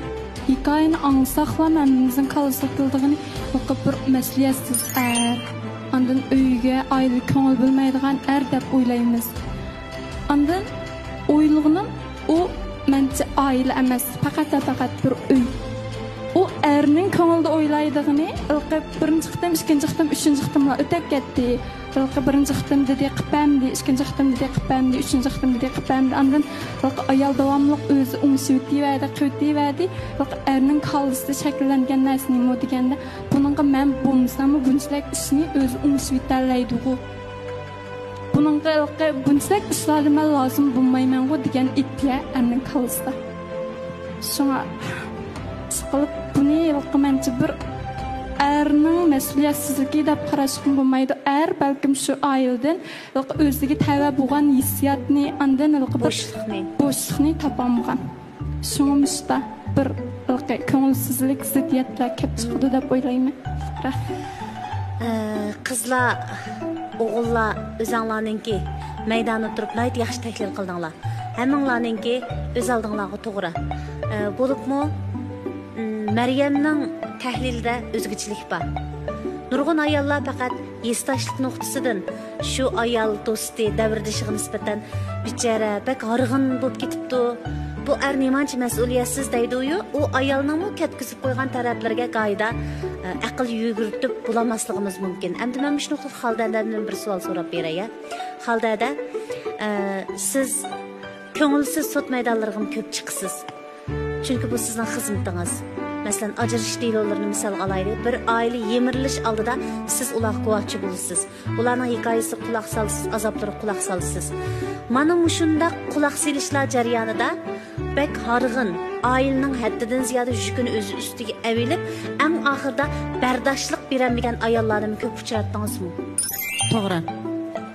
ھېكايىنى ئاڭلىساقلا ھەممىمىزنىڭ كاللىسىغا كېلىدىغىنى ھېلىقى بىر مەسئۇلىيەتسىز ئەر، ئاندىن ئۆيگە، ئائىلىگە كۆڭۈل بۆلمەيدىغان ئەر دەپ ئويلايمىز. ئاندىن ئويلىغىنىم، ئۇ مەنچە ئائىلە ئەمەس، پەقەت ۋە پەقەت بىر ئۆي. ئۇ ئەرنىڭ كۆڭلىدە ئويلايدىغىنى، ھېلىقى بىرىنچى قېتىم، ئىككىنچى قېتىم، ئۈچىنچى قېتىملار ئۆتەپ كەتتى. ھېلىقى بىرىنچى قېتىم دېدى، قىلىپ بەرمىدى، ئىككىنچى قېتىم دېدى، قىلىپ بەرمىدى، ئۈچىنچى قېتىم دېدى، قىلىپ بەرمىدى. ئاندىن ھېلىقى ئايال داۋاملىق ئۆزى ئوڭشىۋېتىۋەردى، قىلىۋېتىۋەردى. ھېلىقى ئەرنىڭ كاللىسىدا شەكىللەنگەن نەرسە نېمە دېگەندە، بۇنىڭغا مەن بولمىساممۇ بۇنچىلىك ئىشنى ئۆزى ئوڭشىۋېتەلەيدىغۇ. بۇنىڭغا ھېلىقى بۇنچىلىك ئىشلاردا مەن لازىم بولمايمەنغۇ دېگەن ئىدىيە ئەرنىڭ كاللىسىدا. شۇڭا ئىشقىلىپ بۇنى ھېلىقى مەنچە بىر ئەرنىڭ مەسئۇلىيەتسىزلىكى دەپ قاراشقىمۇ بولمايدۇ. ئەر بەلكىم شۇ ئائىلىدىن ھېلىقى ئۆزىگە تەۋە بولغان ھېسسىياتنى، ئاندىن ھېلىقى بىر بوشلۇقنى. بوشلۇقنى تاپالمىغان. شۇڭا مۇشتا بىر ھېلىقى كۆڭۈلسىزلىك، زىددىيەتلەر كەپ چىقىدۇ دەپ ئويلايمەن. رەھمەت. ئە، قىزلار، ئوغۇللار، ئۆزەڭلارنىڭكى مەيداندا تۇرۇپ ناھايىتى ياخشى تەھلىل قىلدىڭلار. ھەممىڭلارنىڭكى ئۆز ئالدىڭلارغا توغرا. ئە، بولۇپمۇ، م، مەريەمنىڭ تەھلىلىدە ئۆزگىچىلىك بار. نۇرغۇن ئاياللار پەقەت ھېسداشلىق نۇقتىسىدىن شۇ ئايال دوستى، دەۋردىشىغا نىسبەتەن بىچارە، بەك ھارغىن بولۇپ كېتىپتۇ. بۇ ئەر نېمانچە مەسئۇلىيەتسىز دەيدۇ-يۇ، ئۇ ئايالنىڭمۇ كەتكۈزۈپ قويغان تەرەپلىرىگە گاھىدا، ئە، ئەقىل يۈگۈرتۈپ بولالماسلىقىمىز مۇمكىن. ئەمدى مەن مۇشۇ نۇقتىدا خالىدەدىن بىر سوئال سوراپ بېرەي، يا. خالىدەدە، ئە، سىز كۆڭۈلسىز سوت مەيدانلىرىغىمۇ كۆپ چىقىسىز. چۈنكى بۇ سىزنىڭ خىزمىتىڭىز. مەسىلەن، ئاجرىشىش دېلولىرىنى مىسالغا ئالايلى. بىر ئائىلە يىمىرىلىش ئالدىدا سىز ئۇلارغا گۇۋاھچى بولىسىز. ئۇلارنىڭ ھېكايىسىگە قۇلاق سالىسىز، ئازابلىرىغا قۇلاق سالىسىز. مانا مۇشۇنداق قۇلاق سېلىشلار جەريانىدا بەك ھارغىن، ئائىلىنىڭ ھەددىدىن زىيادە يۈكىنى ئۆزى ئۈستىگە ئېلىپ، ئەڭ ئاخىرىدا بەرداشلىق بېرەلمىگەن ئاياللارنىمۇ كۆپ ئۇچراتتىڭىزمۇ؟ توغرا.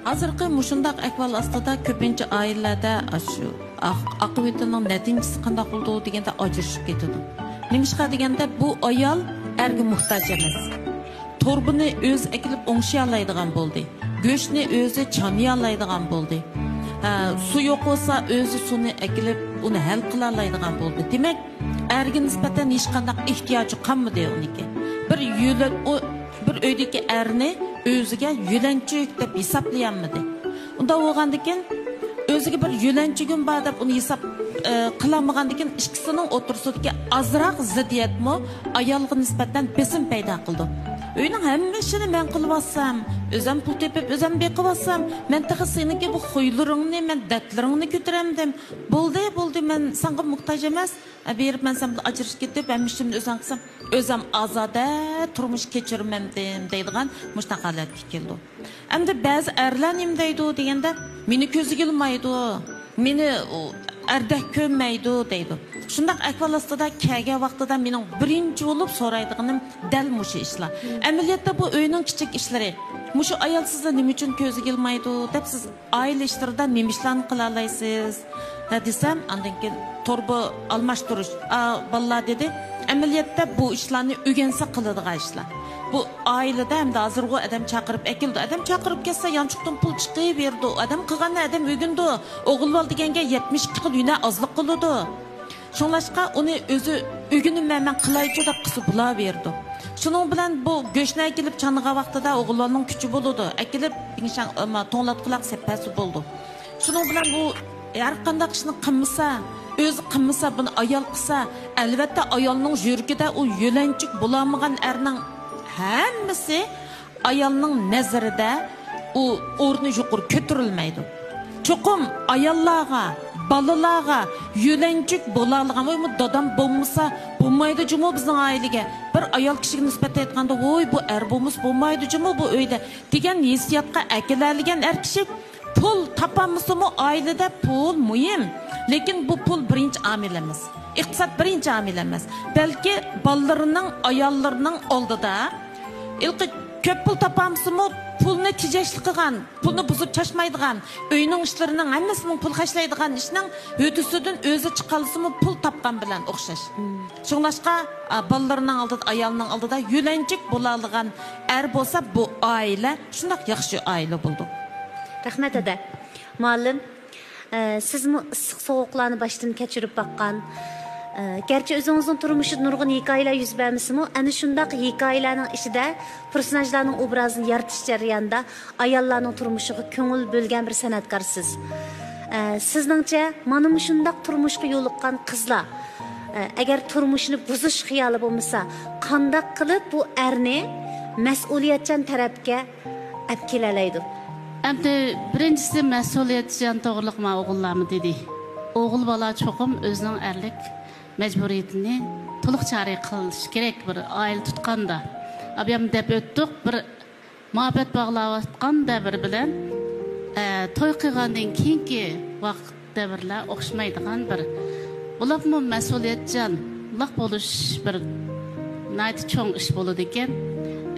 ھازىرقى مۇشۇنداق ئەھۋال ئاستىدا كۆپىنچە ئائىلىلەردە ئاشۇ ئاق-، ئاقىۋىتىنىڭ نەتىجىسى قانداق بولىدۇ دېگەندە ئاجرىشىپ كېتىدۇ. نېمىشقا دېگەندە بۇ ئايال ئەرگە موھتاج ئەمەس. توربىنى ئۆزى ئەكېلىپ ئوڭشىيالايدىغان بولدى. گۆشنى ئۆزى چانىيالايدىغان بولدى. ھە، سۇ يوق بولسا ئۆزى سۇنى ئەكېلىپ ئۇنى ھەل قىلالايدىغان بولدى. دېمەك، ئەرگە نىسبەتەن ھېچقانداق ئېھتىياجى قالمىدى ئۇنىڭكى. بىر يۆلەن-، ئۇ بىر ئۆيدىكى ئەرنى ئۆزىگە يۆلەنچۈك دەپ ھېسابلىيالمىدى. ئۇنداق بولغاندىكىن، ئۆزىگە بىر يۆلەنچۈگۈم بار دەپ ئۇنى ھېساب، ئى، قىلالمىغاندىكىن، ئىككىسىنىڭ ئوتتۇرىسىدىكى ئازراق زىددىيەتمۇ ئايالغا نىسبەتەن بېسىم پەيدا قىلىدۇ. ئۆينىڭ ھەممە ئىشىنى مەن قىلىۋاتسام، ئۆزۈم پۇل تېپىپ، ئۆزۈم بېقىۋاتسام، مەن تېخى سېنىڭكى بۇ خۇيلىرىڭنى، مەن دەردلىرىڭنى كۆتۈرەمدىم. بولدى، بولدى، مەن ساڭا موھتاج ئەمەس. بېرىپ مەن سەن بىلەن ئاجرىشىپ كېتىپ، ھەممە ئىشىمنى ئۆزۈم قىلسام، ئۆزۈم ئازادە تۇرمۇش كەچۈرمەمدىم دەيدىغان مۇشۇنداق ھالەتكە كېلىدۇ. ئەمدى بەزى ئەرلەر نېمە دەيدۇ دېگەندە، مېنى كۆزىگە ئىلمايدۇ، مېنى ئەردەك كۆرمەيدۇ دەيدۇ. شۇنداق ئەھۋال ئاستىدا كەلگەن ۋاقتىدا مېنىڭ بىرىنچى بولۇپ سورايدىغىنىم دەل مۇشۇ ئىشلار. ئەمەلىيەتتە بۇ ئۆينىڭ كىچىك ئىشلىرى. مۇشۇ ئايال سىزنى نېمە ئۈچۈن كۆزىگە ئىلمايدۇ دەپ سىز ئائىلە ئىشلىرىدا نېمە ئىشلارنى قىلالايسىز؟ ھە دېسەم، ئاندىن كېيىن توربا ئالماشتۇرۇش. ئا، بالىلار دېدى، ئەمەلىيەتتە بۇ ئىشلارنى ئۆگەنسە قىلىدىغان ئىشلار. بۇ ئائىلىدە ئەمدى ھازىرغۇ ئادەم چاقىرىپ ئەكېلىدۇ. ئادەم چاقىرىپ كەتسە، يانچۇقتىن پۇل چىقىۋېرىدۇ. ئادەم قىلغاننى ئادەم ئۆگىنىدۇ. ئوغۇل بالا دېگەنگە يەتمىش ئىككى خىل ھۈنەر ئازلىق قىلىدۇ. شۇڭلاشقا ئۇنى ئۆزى ئۆگىنىمەن، مەن قىلايچۇ دەپ قىلسا بولاۋېرىدۇ. شۇنىڭ بىلەن بۇ گۆشنى ئەكېلىپ چانىغان ۋاقتىدا ئوغۇللارنىڭ كۈچى بولىدۇ. ئەكېلىپ، بىڭشاڭ، ئەمما، توڭلاتقۇلاق سەپپەسى بولىدۇ. شۇنىڭ بىلەن بۇ ھەر قانداق ئىشنى قىلمىسا، ئۆزى قىلمىسا، بۇنى ئايال قىلسا، ئەلۋەتتە، ئايالنىڭ يۈرىكىدە ئۇ يۆلەنچۈك بولالمىغان ئەرنىڭ ھەممىسى ئايالنىڭ نەزىرىدە ئۇ ئورنى يۇقىرى كۆتۈرۈلمەيدۇ. چوقۇم ئاياللارغا، بالىلارغا يۆلەنچۈك بولالىغان، ۋاي، بۇ دادام بولمىسا بولمايدۇ جۇمۇ بىزنىڭ ئائىلىگە. بىر ئايال كىشىگە نىسبەتەن ئېيتقاندا، ۋوي، بۇ ئەر بولمىسا بولمايدۇ جۇمۇ بۇ ئۆيدە دېگەن ھېسسىياتقا ئەكېلەلىگەن ئەر كىشى پۇل تاپالمىسىمۇ، ئائىلىدە پۇل مۇھىم، لېكىن بۇ پۇل بىرىنچى ئامىل ئەمەس. ئىقتىساد بىرىنچى ئامىل ئەمەس، بەلكى بالىلىرىنىڭ، ئاياللىرىنىڭ ئالدىدا ھېلىقى كۆپ پۇل تاپالمىسىمۇ، پۇلنى تېجەشلىك قىلغان، پۇلنى بۇزۇپ چاچمايدىغان، ئۆينىڭ ئىشلىرىنىڭ ھەممىسىنىڭ پۇل خەجلەيدىغان ئىشنىڭ ھۆددىسىدىن ئۆزى چىقالسىمۇ، پۇل تاپقان بىلەن ئوخشاش. شۇڭلاشقا، ئا، بالىلىرىنىڭ ئالدىدا، ئايالنىڭ ئالدىدا يۆلەنچۈك بولالىغان ئەر بولسا، بۇ ئائىلە شۇنداق ياخشى ئائىلە بولىدۇ. رەھمەت، ھەدە. مۇئەللىم، ئە، سىزمۇ ئىسسىق سوغۇقلارنى باشتىن كەچۈرۈپ باققان. ئە، گەرچە ئۆزىڭىزنىڭ تۇرمۇشىدا نۇرغۇن ھېكايىلەر يۈز بەرمىسىمۇ، ئەنە شۇنداق ھېكايىلەرنىڭ ئىچىدە پېرسوناژلارنىڭ ئوبرازىنى يارىتىش جەريانىدا ئاياللارنىڭ تۇرمۇشىغا كۆڭۈل بۆلگەن بىر سەنئەتكارسىز. ئە، سىزنىڭچە، مانا مۇشۇنداق تۇرمۇشقا يولۇققان قىزلار، ئە، ئەگەر تۇرمۇشىنى بۇزۇش خىيالى بولمىسا، قانداق قىلىپ بۇ ئەرنى مەسئۇلىيەتچان تەرەپكە ئەپ كېلەلەيدۇ. ئەمدى بىرىنچىسى مەسئۇلىيەتچان توغرىلىق ما ئوغۇللارمۇ دېدى. ئوغۇل بالا چوقۇم ئۆزىنىڭ ئەرلىك مەجبۇرىيىتىنى تولۇق جارى قىلىشى كېرەك بىر ئائىلە تۇتقاندا. ئابىيام دەپ ئۆتتۇق، بىر مۇھەببەت باغلاۋاتقان دەۋر بىلەن، ئە، توي قىلغاندىن كېيىنكى ۋاقىت دەۋرلەر ئوخشىمايدىغان بىر، بولۇپمۇ مەسئۇلىيەتچانلىق بولۇش بىر ناھايىتى چوڭ ئىش بولىدىكەن.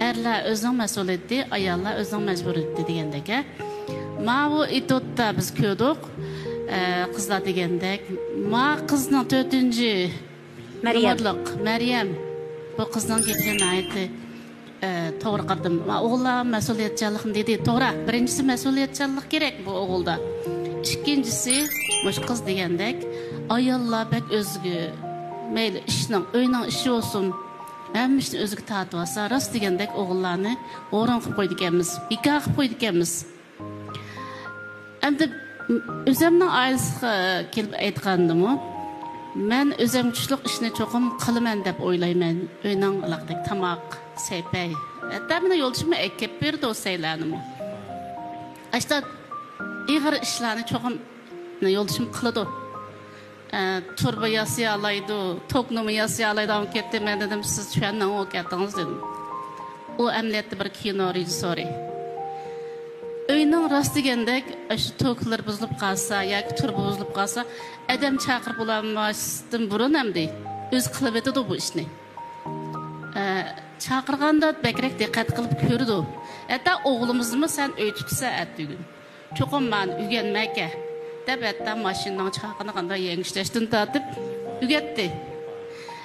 ئەرلەر ئۆزىنىڭ مەسئۇلىيىتى، ئاياللار ئۆزىنىڭ مەجبۇرىيىتى دېگەندەك. ماۋۇ ئېتوتتا بىز كۆردۇق، ئە، قىزلار دېگەندەك. ما قىزنىڭ تۆتىنچى مەريەم. نومۇرلۇق مەريەم. بۇ قىزنىڭ گېپىنى ناھايىتى ئە، توغرا قارىدىم. ما ئوغۇللار مەسئۇلىيەتچانلىقنى دېدى. توغرا، بىرىنچىسى مەسئۇلىيەتچانلىق كېرەك بۇ ئوغۇلدا. ئىككىنچىسى، مۇشۇ قىز دېگەندەك، ئاياللار بەك ئۆزىگە، مەيلى ئىشنىڭ، ئۆينىڭ ئىشى بولسۇن، ھەممە ئىشنى ئۆزىگە تارتىۋالسا، راست دېگەندەك ئوغۇللارنى ھورۇن قىلىپ قويىدىكەنمىز، بىكار قىلىپ قويىدىكەنمىز. ئەمدى ئۆزۈمنىڭ ئائىلىسىگە كېلىپ ئېيتقاندىمۇ، مەن ئۆزۈم كۈچلۈك ئىشنى چوقۇم قىلىمەن دەپ ئويلايمەن. ئۆينىڭ ئالاقىدەك تاماق، سەيپەي، ھەتتا مېنىڭ يولدىشىممۇ ئەكەپ بېرىدۇ سەيلەرنىمۇ. ئاشتا ئېغىر ئىشلارنى چوقۇم يولدىشىم قىلىدۇ. ئە، تۇرۇبا ياسىيالايدۇ، توكنىمۇ ياسىيالايدىغان بولۇپ كەتتى. مەن دېدىم، سىز چۈشەندىڭىزمۇ كەتتىڭىز دېدىم. ئۇ ئەمەلىيەتتە بىر كىنو رېژىسسورى. ئۆينىڭ راست دېگەندەك، ئاشۇ توكلىرى بۇزۇلۇپ قالسا ياكى تۇرۇبا بۇزۇلۇپ قالسا، ئادەم چاقىرىپ بولالماستىن بۇرۇن ئەمدى ئۆزى قىلىۋېتىدۇ بۇ ئىشنى. ئە، چاقىرغاندا بەكرەك دىققەت قىلىپ كۆرىدۇ. ھەتتا ئوغلىمىزنىمۇ، سەن ئۆي تۇتىسەن ئەتىگۈن. چوقۇم مانا ئۆگەنمەكە، دەپ ھەتتا ماشىنىنىڭ چاقىنى قانداق يەڭگۈشلەشتىن تارتىپ ئۆگەتتى.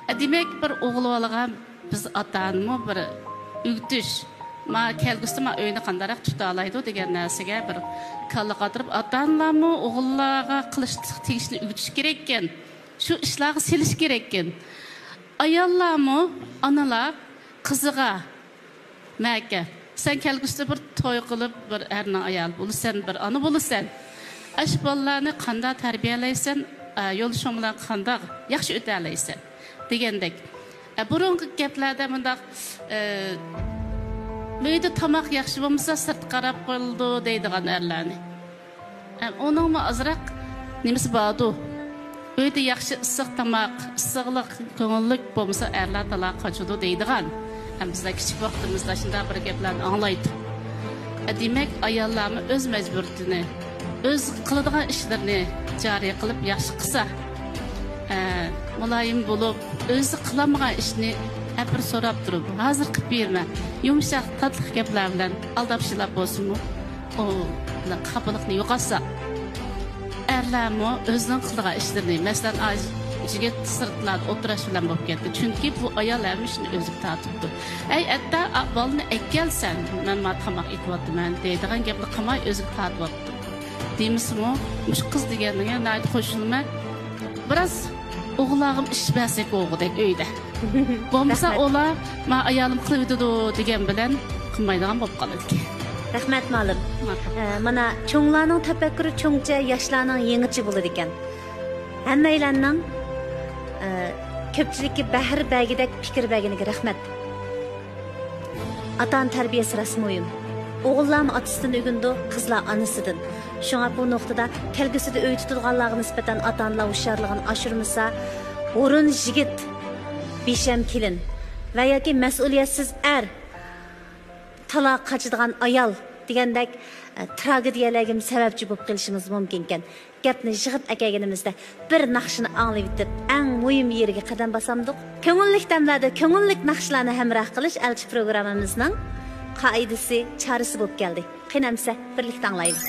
ئە، دېمەك، بىر ئوغۇل بالىغا بىز ئاتا-ئانىمۇ بىر ئۆگىتىش، ما كەلگۈسىدە ما ئۆينى قانداقراق تۇتالايدۇ دېگەن نەرسىگە بىر كاللا قاتۇرۇپ، ئاتا-ئانىلارمۇ ئوغۇللارغا قىلىشقا تېگىشلىك ئۆگىتىش كېرەككەن. شۇ ئىشلارغا سېلىش كېرەككەن. ئاياللارمۇ، ئانىلار قىزىغا، مەكە، سەن كەلگۈسىدە بىر توي قىلىپ، بىر ئەرنىڭ ئايالى بولىسەن، بىر ئانا بولىسەن. ئاشۇ بالىلارنى قانداق تەربىيەلەيسەن، ئە، يولدىشىڭ بىلەن قانداق ياخشى ئۆتەلەيسەن دېگەندەك. ئە، بۇرۇنقى گەپلەردە مۇنداق، ئە، ئۆيدە تاماق ياخشى بولمىسا، سىرتقا قاراپ قويۇلىدۇ دەيدىغان ئەرلەرنى. ئە، ئۇنىڭمۇ ئازراق نېمىسى باردۇ. ئۆيدە ياخشى ئىسسىق تاماق، ئىسسىقلىق، كۆڭۈللۈك بولمىسا، ئەرلەر تالاغا قاچىدۇ دەيدىغان. ئە، بىزلەر كىچىك ۋاقتىمىزدا شۇنداق بىر گەپلەرنى ئاڭلايتتۇق. ئە، دېمەك، ئاياللارمۇ ئۆز مەجبۇرىيىتىنى، ئۆز قىلىدىغان ئىشلىرىنى جارى قىلىپ ياخشى قىلسا، ئە، مۇلايىم بولۇپ، ئۆزى قىلالمىغان ئىشنى ھە بىر سوراپ تۇرۇپ، ھازىر قىلىپ بېرىمەن، يۇمشاق، تاتلىق گەپلەر بىلەن ئالداپ شىلاپ بولسىمۇ، ئۇ خاپىلىقنى يوقاتساق، ئەرلەرمۇ ئۆزىنىڭ قىلىدىغان ئىشلىرىنى، مەسىلەن، ئاي، يىگىت سىرتلاردا ئولتۇرۇش بىلەن بولۇپ كەتتى. چۈنكى بۇ ئايال ھەممە ئىشنى ئۆزىگە تارتىپتۇ. ئەي، ئەتە، ئا، بالىنى ئەكەلسەن، مەن ما تاماق ئېتىۋاتىمەن دەيدىغان گەپنى قىلماي ئۆزىگە تارتىۋاپتۇ. دېمىسىمۇ، مۇشۇ قىز دېگەنلىرىگە ناھايىتى قوشۇلىمەن. بىراز ئوغۇللارغىمۇ ئىش بەرسەك بولغۇدەك ئۆيدە. بولمىسا رەھمەت. ئۇلار، ما ئايالىم قىلىۋېتىدۇ دېگەن بىلەن قىلمايدىغان بولۇپ قالىدىكەن. رەھمەت، مۇئەللىم. ماقۇل. ئە، مانا، چوڭلارنىڭ تەپەككۇرى چوڭچە، ياشلارنىڭ يېڭىچە بولىدىكەن. ھەممەيلەننىڭ، ئە، كۆپچىلىككە بەھر بەرگۈدەك پىكىر بەرگىنىگە رەھمەت. ئاتا-ئانا تەربىيەسى راست مۇھىم. ئوغۇللارمۇ ئاتىسىدىن ئۆگىنىدۇ، قىزلار ئانىسىدىن. شۇڭا بۇ نۇقتىدا كەلگۈسىدە ئۆي تۇتىدىغانلارغا نىسبەتەن ئاتا-ئانىلار ھوشيارلىقىنى ئاشۇرمىسا، ھۇرۇن يىگىت، بىشەم كېلىن ۋە ياكى مەسئۇلىيەتسىز ئەر، تالاغا قاچىدىغان ئايال دېگەندەك، ئە، تراگېدىيەلەرگىمۇ سەۋەبچى بولۇپ قېلىشىمىز مۇمكىنكەن. گەپنى يىغىپ ئەكەلگىنىمىزدە، بىر ناخشىنى ئاڭلىۋېتىپ، ئەڭ مۇھىم يېرىگە قەدەم باسامدۇق. كۆڭۈللۈك دەملەردە كۆڭۈللۈك ناخشىلارنى ھەمراھ قىلىش ئەلچى پروگراممىمىزنىڭ قائىدىسى، چارىسى بولۇپ كەلدى. قېنى ئەمىسە، بىرلىكتە ئاڭلايلى.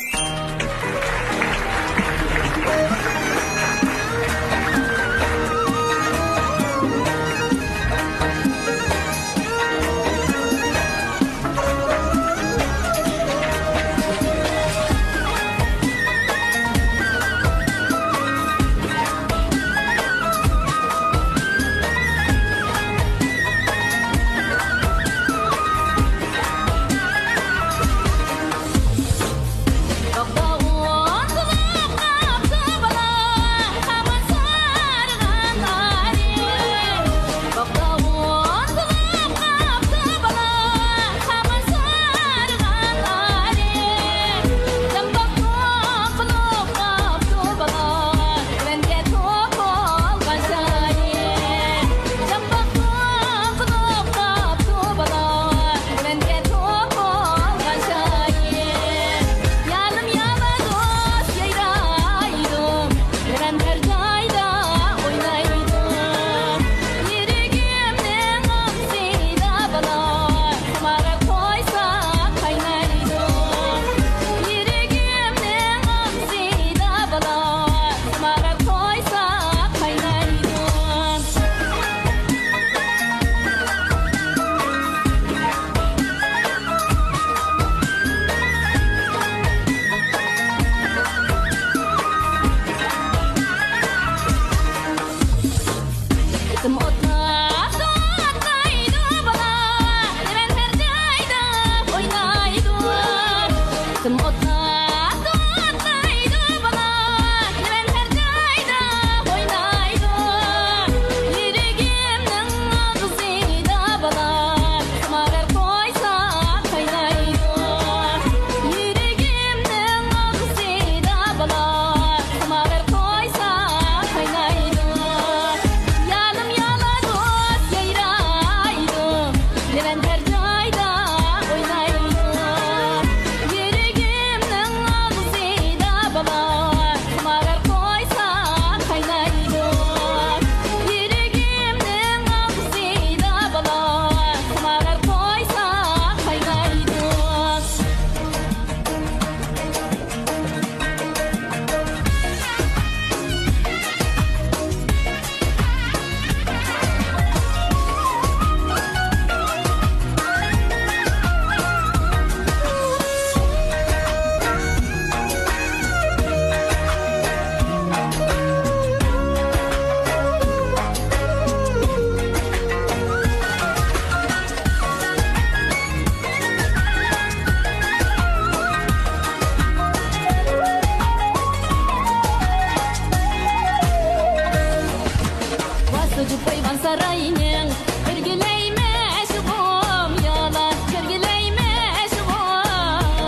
سوزۇپ قويغان ساراينىڭ كۆرگۈلەي مەشۇقۇم يالا، كۆرگۈلەي مەشۇقۇم.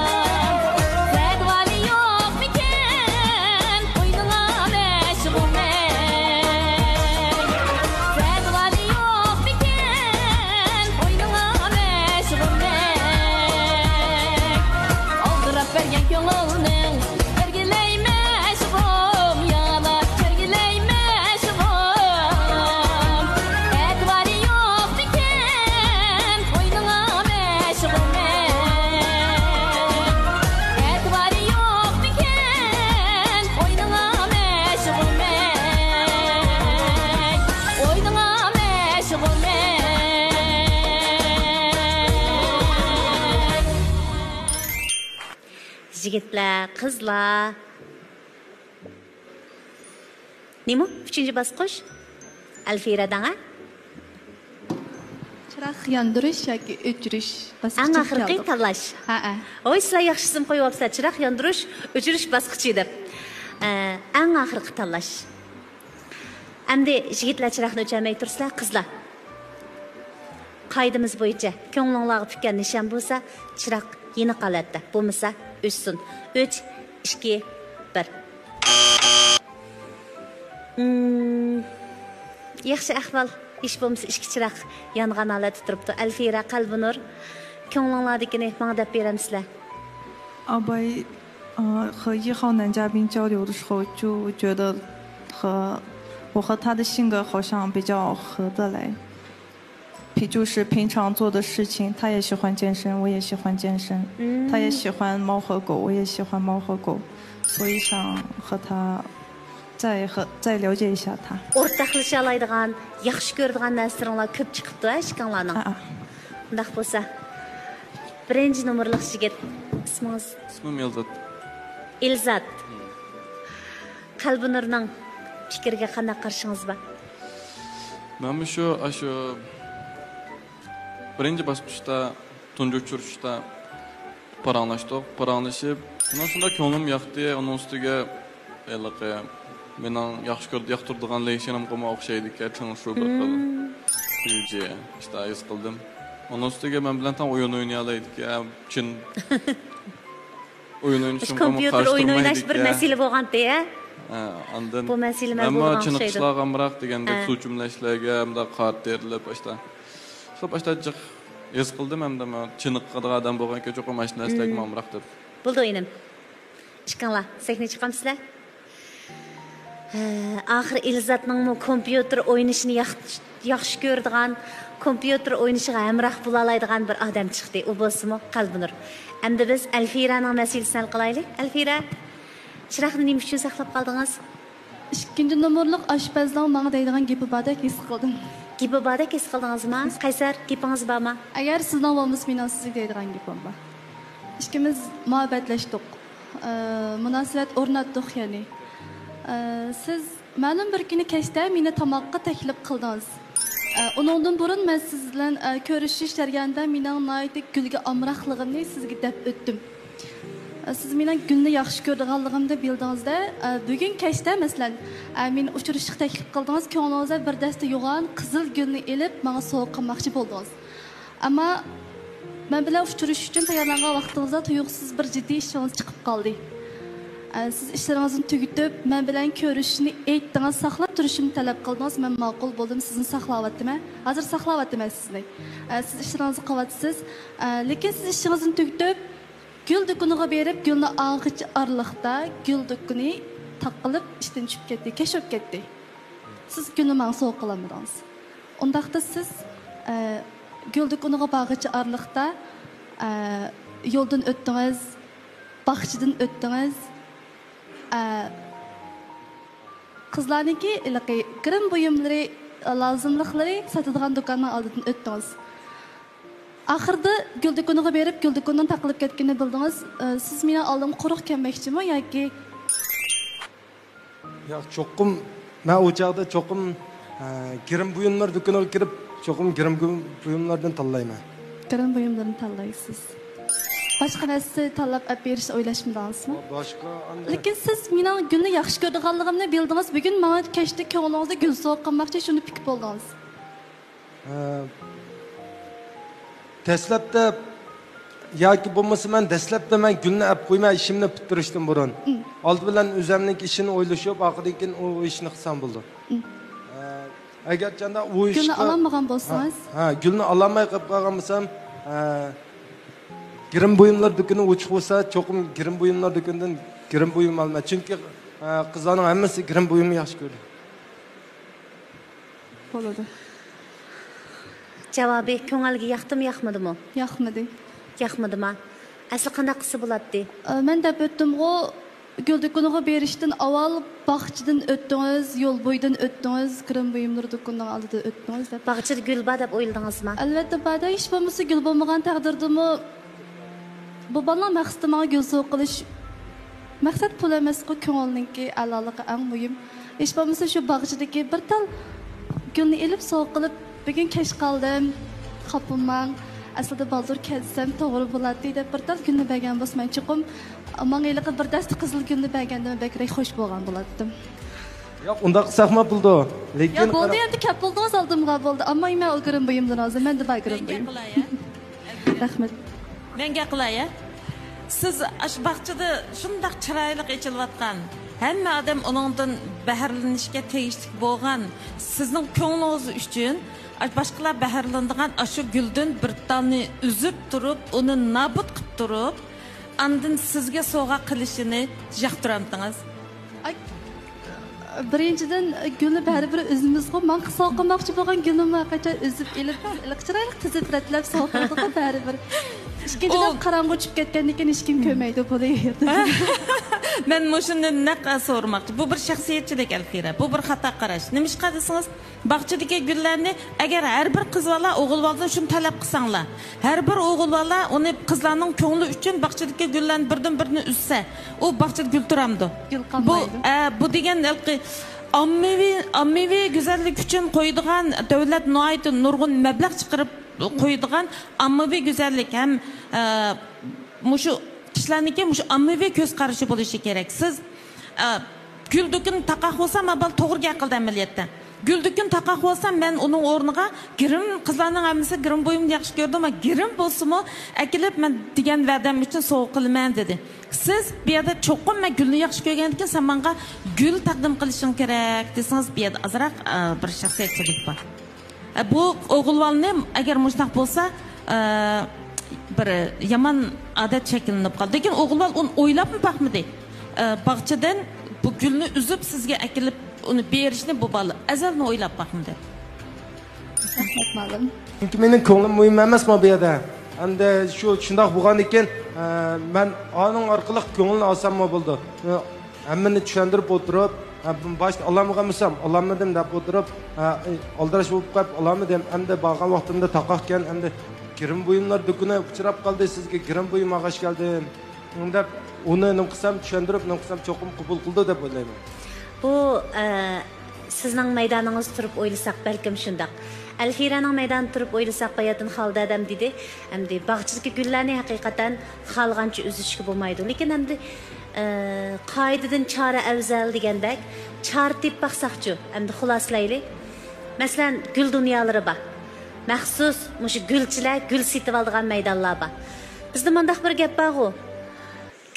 زادىۋالى يوقمىكەن قوينۇڭا مەشۇقۇم ئەي؟ زادىۋالى يوقمىكەن قوينۇڭا مەشۇقۇم ئەي؟ ئالدىراپ بەرگەن كۆڭۈلنىڭ كۆرگۈلەي مەشۇقۇم يالا، كۆرگۈلەي مەشۇقۇم. ئەتىۋارى يوقمىكەن قوينۇڭا مەشۇقۇم ئەي؟ ئەتىۋارى يوقمىكەن قوينۇڭا مەشۇقۇم ئەي؟ قوينۇڭا مەشۇقۇم ئەي؟ يىگىتلەر، قىزلار. نېمە؟ ئۈچىنچى باسقۇچ. ئەلفىرە دەڭە. چىراغ ياندۇرۇش ياكى ئۆچۈرۈش باسقۇچىغا ئەڭ ئاخىرقى كەلدۇق. تاللاش. ھەئە. ھوي، سىلەر ياخشى ئىسىم قويۇۋاپسىلەر. چىراغ ياندۇرۇش، ئۆچۈرۈش باسقۇچى دەپ. ئە، ئەڭ ئاخىرقى تاللاش. ئەمدى يىگىتلەر چىراغنى ئۆچۈرمەي تۇرسىلەر، قىزلار. قائىدىمىز بويىچە كۆڭلۈڭلارغا پۈككەن نىشان بولسا، چىراغ يېنىق ھالەتتە، بولمىسا ئۆچسۇن. ئۈچ، ئىككى، بىر. مم، ياخشى ئەھۋال. ھېچ بولمىسا ئىككى چىراغ يانغان ھالەتتە تۇرۇپتۇ. ئەلفىرە، قەلبىنۇر، كۆڭلۈڭلاردىكىنى ماڭا دەپ بېرەمسىلەر؟ 阿伯，呃，和一号男嘉宾交流的时候，就觉得和我和他的性格好像比较合得来。 就是平常做的事情，他也喜欢健身，我也喜欢健身。嗯。他也喜欢猫和狗，我也喜欢猫和狗，所以想和他再和，再了解一下他。 ئورتاقلىشالايدىغان، ياخشى كۆرىدىغان نەرسىلىرىڭلار كۆپ چىقىپتۇ ھە ئىككىڭلارنىڭ. ھە. ئۇنداق بولسا، بىرىنچى نومۇرلۇق يىگىت، ئىسمىڭىز؟ ئىسمىم ئىلزات. ئىلزات. قەلبىنۇرنىڭ پىكرىگە قانداق قارىشىڭىز بار؟ مەنمۇ شۇ، ئاشۇ بىرىنچى باسقۇچتا، تۇنجى ئۇچرىشىشتا پاراڭلاشتۇق. پاراڭلىشىپ، ئۇنىڭ شۇنداق كۆڭلۈم ياقتى. ئۇنىڭ ئۈستىگە ھېلىقى مېنىڭ ياخشى كۆرىدۇ، ياقتۇرىدىغان لېيشىنىمغىمۇ ئوخشايدىكەن، شۇ بىر خىل مم. سۈيۈجى، ئىشتا ھېس قىلدىم. ئۇنىڭ ئۈستىگە مەن بىلەن تەڭ ئويۇن ئوينىيالايدىكەن، چىن ئويۇن ئوينىشىمغىمۇ كومپيۇتېر قارشى ئويۇن ئويناش بىر تۇرمايدىكەن. مەسىلە بولغانتى، ھە؟ ھە، ئاندىن بۇ مەسىلە مەن مەنمۇ بولىدىغان ئوخشايدۇ. چېنىقىشلارغا ئامراق دېگەندەك ھە. سۇ چۈمۈلەشلەرگە، مۇنداق قارا تېرىلىپ، ئاشتا. شۇ باشتا جىق ھېس قىلدىم ھەمدە مەن چېنىقىدىغان ئادەم بولغانكەن، چوقۇم ئاشۇ نەرسىلەرگىمۇ مم. ئامراق دەپ. بولدى ئىنىم. ئىككىڭلار سەھنىگە چىقامسىلەر؟ ھە، ئاخىر ئىلزاتنىڭمۇ كومپيۇتېر ئوينىشىنى ياخ-، ياخشى كۆرىدىغان، كومپيۇتېر ئوينىشىغا ھەمراھ بولالايدىغان بىر ئادەم چىقتى. ئۇ بولسىمۇ قەلبىنۇر. ئەمدى بىز ئەلفىرەنىڭ مەسىلىسىنى ھەل قىلايلى. ئەلفىرە، چىراغنى نېمە ئۈچۈن ساقلاپ قالدىڭىز؟ ئىككىنچى نومۇرلۇق ئاشپەزنىڭ ماڭا دەيدىغان گېپى باردەك ھېس قىلدىم. گېپى باردەك ھېس قىلدىڭىزما؟ قەيسەر، گېپىڭىز بارمۇ؟ ئەگەر سىزنىڭ بولمىسا، مېنىڭ سىزگە دەيدىغان گېپىم بار. ئىككىمىز مۇھەببەتلەشتۇق. ئە، مۇناسىۋەت ئورناتتۇق، يەنى. ئە، سىز مەلۇم بىر كۈنى كەچتە مېنى تاماققا تەكلىپ قىلدىڭىز. ئە، ئۇنىڭدىن بۇرۇن مەن سىز بىلەن، ئە، كۆرۈشۈش جەريانىدا مېنىڭ ناھايىتى گۈلگە ئامراقلىقىمنى سىزگە دەپ ئۆتتۈم. ئە، سىز مېنىڭ گۈلنى ياخشى كۆرىدىغانلىقىمنى بىلدىڭىز-دە، ئە، بۈگۈن كەچتە، مەسىلەن، ئە، مېنى ئۇچرىشىشقا تەكلىپ قىلدىڭىز، كۆڭلىڭىزدە بىر دەستە يوغان قىزىل گۈلنى ئېلىپ، ماڭا سوۋغا قىلماقچى بولدىڭىز. ئەمما مەن بىلەن ئۇچرىشىش ئۈچۈن تەييارلانغان ۋاقتىڭىزدا تۇيۇقسىز بىر جىددىي ئىشىڭىز چىقىپ قالدى. ئە، سىز ئىشلىرىڭىزنى تۈگىتىپ، مەن بىلەن كۆرۈشۈشنى ئېيتتىڭىز، ساقلاپ تۇرۇشۇمنى تەلەپ قىلدىڭىز. مەن ماقۇل بولدۇم، سىزنى ساقلاۋاتىمەن. ھازىر ساقلاۋاتىمەن سىزنى. ئە، سىز ئىشلىرىڭىزنى قىلىۋاتىسىز. ئە، لېكىن سىز ئىشىڭىزنى تۈگىتىپ، گۈل دۇكىنىغا بېرىپ، گۈلنى ئالغىچە ئارىلىقتا گۈل دۇكىنى تاقىلىپ، ئىشتىن چۈشۈپ كەتتى، كەچ بولۇپ كەتتى. سىز گۈلنى ماڭا سوۋغا قىلالمىدىڭىز. ئۇنداقتا سىز، ئە، گۈل دۇكىنىغا بارغىچە ئارىلىقتا، ئە، يولدىن ئۆتتىڭىز، باغچىدىن ئۆتتىڭىز، ئە، قىزلارنىڭكى ھېلىقى گىرىم بۇيۇملىرى، لازىملىقلىرى ساتىدىغان دۇكاننىڭ ئالدىدىن ئۆتتىڭىز. ئاخىرىدا گۈل دۇكىنىغا بېرىپ، گۈل دۇكىنىنىڭ تاقىلىپ كەتكىنىنى بىلدىڭىز. ئە، سىز مېنىڭ ئالدىمغا قۇرۇق كەلمەكچىمۇ ياكى؟ ياق، چوقۇم، مەن ئۇ چاغدا چوقۇم، ئە، گىرىم بۇيۇملار دۇكىنىغا كىرىپ، چوقۇم گىرىم بۇيۇملاردىن تاللايمەن. گىرىم بۇيۇملىرىنى تاللايسىز. باشقا نەرسە تاللاپ ئەپ بېرىشنى ئويلاشمىدىڭىزمۇ؟ باشقا ئاندىن لېكىن سىز مېنىڭ گۈلنى ياخشى كۆرىدىغانلىقىمنى بىلدىڭىز. بۈگۈن ماڭا كەچتە كۆڭلىڭىزدە گۈل سوۋغا قىلماقچى، شۇنى پۈكۈپ بولدىڭىز. ھە. دەسلەپتە ياكى بولمىسا مەن دەسلەپتە مەن گۈلنى ئەپ قويمەن ئىشىمنى پۈتتۈرۈشتىن بۇرۇن. ئالدى بىلەن ئۆزەمنىڭ ئىشىنى ئويلىشىپ، ئارقىدىن كېيىن ئۇ ئىشنى قىلسام بولىدۇ. ھە، ئەگەر چاندا ئۇ گۈلنى ئىشقا ئالالمىغان ھە، بولسىڭىز؟ ھە، گۈلنى ئالالماي قېلىپ قالغان بولسام، ھە، گىرىم بۇيۇملار دۇكىنى ئوچۇق بولسا، چوقۇم گىرىم بۇيۇملار دۇكىنىدىن گىرىم بۇيۇم ئالىمەن. چۈنكى، ھە، قىزلارنىڭ ھەممىسى گىرىم بۇيۇمنى ياخشى كۆرىدۇ. بولىدۇ. جاۋابى، كۆڭۈلگە ياقتىمۇ، ياقمىدىمۇ؟ ياقمىدى. ياقمىدىما؟ ئەسلى قانداق قىلسا بولاتتى؟ ئە، مەن دەپ ئۆتتۈمغۇ، گۈل دۇكىنىغا بېرىشتىن ئاۋۋال باغچىدىن ئۆتتىڭىز، يول بويىدىن ئۆتتىڭىز، گىرىم بۇيۇملىرى دۇكىنىنىڭ ئالدىدىن ئۆتتىڭىز دەپ. باغچىدا گۈل بار دەپ ئويلىدىڭىزما؟ ئەلۋەتتە بار-دە، ھېچ بولمىسا گۈل بولمىغان تەقدىردىمۇ بۇ بالىنىڭ مەقسىتى ماڭا گۈل سوۋغا قىلىش. مەقسەت پۇل ئەمەسقۇ، كۆڭۈلنىڭكى ئەلالىقى ئەڭ مۇھىم. ھېچ بولمىسا شۇ باغچىدىكى بىر تال گۈلنى ئېلىپ سوۋغا قىلىپ، بۈگۈن كەچ قالدىم، خاپىماڭ، ئەسلىدە بالدۇر كەلسەم توغرا بولاتتى دەپ بىر تال گۈلنى بەرگەن بولسا، مەن چوقۇم ماڭا ھېلىقى بىر دەستە قىزىل گۈلنى بەرگەندىمۇ بەكرەك خوش بولغان بولاتتىم. ياق، ئۇنداق قىلساقمۇ بولىدۇ. لېكىن ياق، بولدى، قارا- ئەمدى كەپ بولدىڭىز ئالدىمغا، بولدى. ئەمما مەن ئۇ گىرىم بۇيۇمدىن ھازىر، مەندە بار گىرىم بۇيۇم. رەھمەت. مەن گەپ قىلاي، ھە؟ سىز ئاشۇ باغچىدا شۇنداق چىرايلىق ئېچىلىۋاتقان، ھەممە ئادەم ئۇنىڭدىن بەھرىلىنىشكە تېگىشلىك بولغان سىزنىڭ كۆڭلىڭىز ئۈچۈن، ئاش-، باشقىلار بەھرىلىنىدىغان ئاشۇ گۈلدىن بىر تالنى ئۈزۈپ تۇرۇپ، ئۇنى نابۇت قىلىپ تۇرۇپ، ئاندىن سىزگە سوۋغا قىلىشىنى ياقتۇرامتىڭىز؟ ئاي، بىرىنچىدىن، گۈلنى بەرىبىر ئۈزىمىزغۇ. ماڭا سوۋغا قىلماقچى بولغان گۈلنىمۇ قاچان ئۈزۈپ ئېلىپ، ھېلىقى چىرايلىق تىزىپ رەتلەپ سوۋغا قىلدۇققۇ بەرىبىر. ئىككىنچىدىن، ئۇ قاراڭغۇ چۈشۈپ كەتكەندىن كېيىن ھېچكىم كۆرمەيدۇ، بۇنى. مەن مۇشۇنى نەق سورىماقچى. بۇ بىر شەخسىيەتچىلىك، ئەلفىرە. بۇ بىر خاتا قاراش. نېمىشقا دېسىڭىز، باغچىدىكى گۈللەرنى ئەگەر ھەر بىر قىز بالا ئوغۇل بالىدىن شۇنى تەلەپ قىلساڭلار، ھەر بىر ئوغۇل بالا ئۇنى قىزلارنىڭ كۆڭلى ئۈچۈن باغچىدىكى گۈللەرنى بىردىن بىرىنى ئۈزسە، ئۇ باغچىدا گۈل تۇرامدۇ؟ گۈل بۇ، قالمايدۇ. ئە، بۇ دېگەن ھېلىقى ئاممىۋى، ئاممىۋى گۈزەللىك ئۈچۈن قويىدىغان، دۆلەت ناھايىتى نۇرغۇن مەبلەغ چىقىرىپ قويىدىغان ئاممىۋى گۈزەللىك ھەم، ئە، مۇشۇ كىشىلەرنىڭكى مۇشۇ ئاممىۋى كۆز قارىشى بولۇشى كېرەك. سىز، ئە، گۈل دۇكىنى تاقاق بولسا، مانا بالا توغرا گەپ قىلدى ئەمەلىيەتتە. گۈل دۇكىنى تاقاق بولسا، مەن ئۇنىڭ ئورنىغا گىرىم، قىزلارنىڭ ھەممىسى گىرىم بۇيۇمنى ياخشى كۆرىدۇ، مانا گىرىم بولسىمۇ ئەكېلىپ، مەن دېگەن ۋەدەم ئۈچۈن سوۋغا قىلىمەن، دېدى. سىز بۇ يەردە چوقۇم مەن گۈلنى ياخشى كۆرگەندىكىن، سەن ماڭا گۈل تەقدىم قىلىشىڭ كېرەك دېسىڭىز، بۇ يەردە ئازراق، ئە، بىر شەخسىيەتچىلىك بار. ئە، بۇ ئوغۇل بالىنى ئەگەر مۇشۇنداق بولسا، ئە، بىر يامان ئادەت شەكىللىنىپ قالدى. لېكىن ئوغۇل بالا ئۇنى ئويلاپمۇ باقمىدى. ئە، باغچىدىن بۇ گۈلنى ئۈزۈپ سىزگە ئەكېلىپ ئۇنى بېرىشنى بۇ بالا ئەزەلدىن ئويلاپ باقمىدى. رەھمەت، مۇئەللىم. چۈنكى مېنىڭ كۆڭلۈم مۇھىم ئەمەسمۇ بۇ يەردە. ئەمدى شۇ شۇنداق بولغاندىكىن، ئە، مەن ئانىڭ ئارقىلىق كۆڭلىنى ئالساممۇ بولىدۇ. ئە، ھەممىنى چۈشەندۈرۈپ ئولتۇرۇپ، ھە، باشتا ئالالمىغان بولسام، ئالالمىدىم دەپ ئولتۇرۇپ، ھە، ئالدىراش بولۇپ قېلىپ ئالالمىدىم. ئەمدى بارغان ۋاقتىمدا تاقاقكەن، ئەمدى گىرىم بۇيۇملار دۇكىنى ئۇچراپ قالدى، سىزگە گىرىم بۇيۇم ئالغاچ كەلدىم دەپ، ئۇنى نېمە قىلسام، چۈشەندۈرۈپ نېمە قىلسام، چوقۇم قوبۇل قىلىدۇ دەپ ئويلايمەن. بۇ، ئە، سىزنىڭ مەيدانىڭىزدا تۇرۇپ ئويلىساق، بەلكىم شۇنداق. ئەلفىرەنىڭ مەيدانىدا تۇرۇپ ئويلىساق، باياتىن خالىد ھەدەم دېدى، ئەمدى باغچىدىكى گۈللەرنى ھەقىقەتەن خالىغانچە ئۈزۈشكە بولمايدۇ. لېكىن ئەمدى، ئە، قائىدىدىن چارە ئەۋزەل دېگەندەك، چارە تېپىپ باقساقچۇ، ئەمدى خۇلاسىلەيلى. مەسىلەن، گۈل دۇنيالىرى بار. مەخسۇس مۇشۇ گۈلچىلەر گۈل سېتىۋالىدىغان مەيدانلار بار. بىزدە مۇنداق بىر گەپ بارغۇ،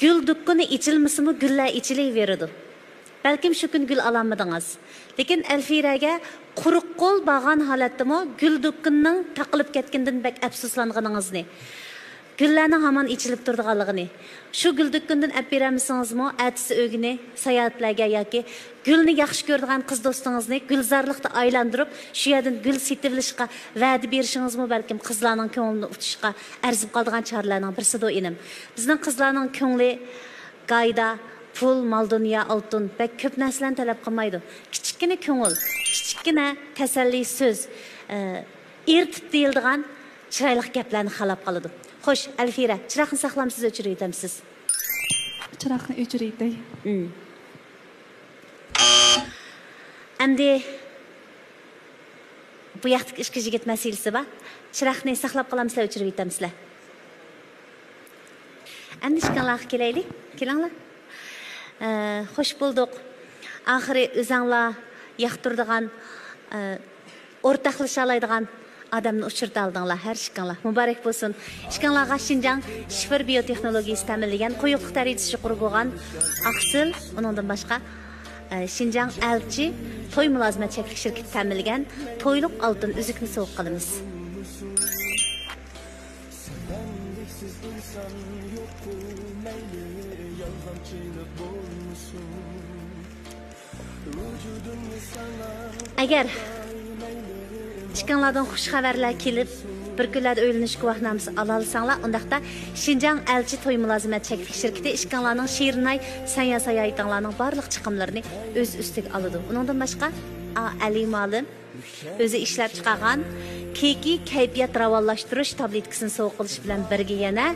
گۈل دۇكىنى ئېچىلمىسىمۇ، گۈللەر ئېچىلىۋېرىدۇ. بەلكىم شۇ كۈنى گۈل ئالالمىدىڭىز. لېكىن ئەلفىرەگە قۇرۇق قول بارغان ھالەتتىمۇ گۈل دۇكىنىنىڭ تاقىلىپ كەتكىنىدىن بەك ئەپسۇسلانغىنىڭىزنى، گۈللەرنىڭ ھامان ئېچىلىپ تۇرىدىغانلىقىنى، شۇ گۈل دۇكىنىدىن ئەپ بېرەلمىسىڭىزمۇ، ئەتىسى ئۆگىنى ساياھەتلەرگە ياكى گۈلنى ياخشى كۆرىدىغان قىز دوستىڭىزنى گۈلزارلىقتا ئايلاندۇرۇپ، شۇ يەردىن گۈل سېتىۋېلىشقا ۋەدە بېرىشىڭىزمۇ بەلكىم قىزلارنىڭ كۆڭلىنى ئۇتۇشقا ئەرزىپ قالىدىغان چارىلەرنىڭ بىرسىدۇ، ئىنىم. بىزنىڭ قىزلارنىڭ كۆڭلى گايدا، پۇل، مال-دۇنيا، ئالتۇن، بەك كۆپ نەرسىلەرنى تەلەپ قىلمايدۇ. كىچىككىنە كۆڭۈل، كىچىككىنە تەسەللى سۆز، ئە، ئېرىتىپ دېيىلىدىغان چىرايلىق گەپلەرنى خالاپ قالىدۇ. خوش، ئەلفىرە، چىراغنى ساقلامسىز، ئۆچۈرۈۋېتەمسىز؟ چىراغنى ئۆچۈرۈۋېتەي. ئۈم. ئەمدى بۇ ياقتىكى ئىككى يىگىت مەسىلىسى بار. چىراغنى ساقلاپ قالامسىلەر، ئۆچۈرۈۋېتەمسىلەر؟ ئەمدى ئىككىڭلارغا كېلەيلى. كېلىڭلار. ئە، خوش بولدۇق. ئاخىرى ئۆزەڭلار ياقتۇرىدىغان، ئە، ئورتاقلىشالايدىغان ئادەمنى ئۇچرىتالىدىڭلار ھەر ئىككىڭلار. مۇبارەك بولسۇن. ئىككىڭلارغا شىنجاڭ شىفېر بىيوتېخنولوگىيىسى تەمىنلىگەن، قويۇقلۇق دەرىجىسى يۇقىرى بولغان ئاقسىل، ئۇنىڭدىن باشقا، ئە، شىنجاڭ ئەلچى توي مۇلازىمەت چەكلىك شىركىتى تەمىنلىگەن تويلۇق ئالتۇن ئۈزۈكنى سوۋغا قىلىمىز. ئەگەر ئىككىڭلاردىن خۇش خەۋەرلەر كېلىپ، بىر كۈنلەردە ئۆيلىنىش گۇۋاھنامىسى ئالالىساڭلار، ئۇنداقتا شىنجاڭ ئەلچى توي مۇلازىمەت چەكلىك شىركىتى ئىككىڭلارنىڭ شېرىناي سەنيا ساياھىتىڭلارنىڭ بارلىق چىقىملىرىنى ئۆز ئۈستىگە ئالىدۇ. ئۇنىڭدىن باشقا، ئا، ئەلى مۇئەللىم ئۆزى ئىشلەپ چىقارغان كېكى كەيپىيات راۋانلاشتۇرۇش تابلىتكىسىنى سوۋغا قىلىش بىلەن بىرگە يەنە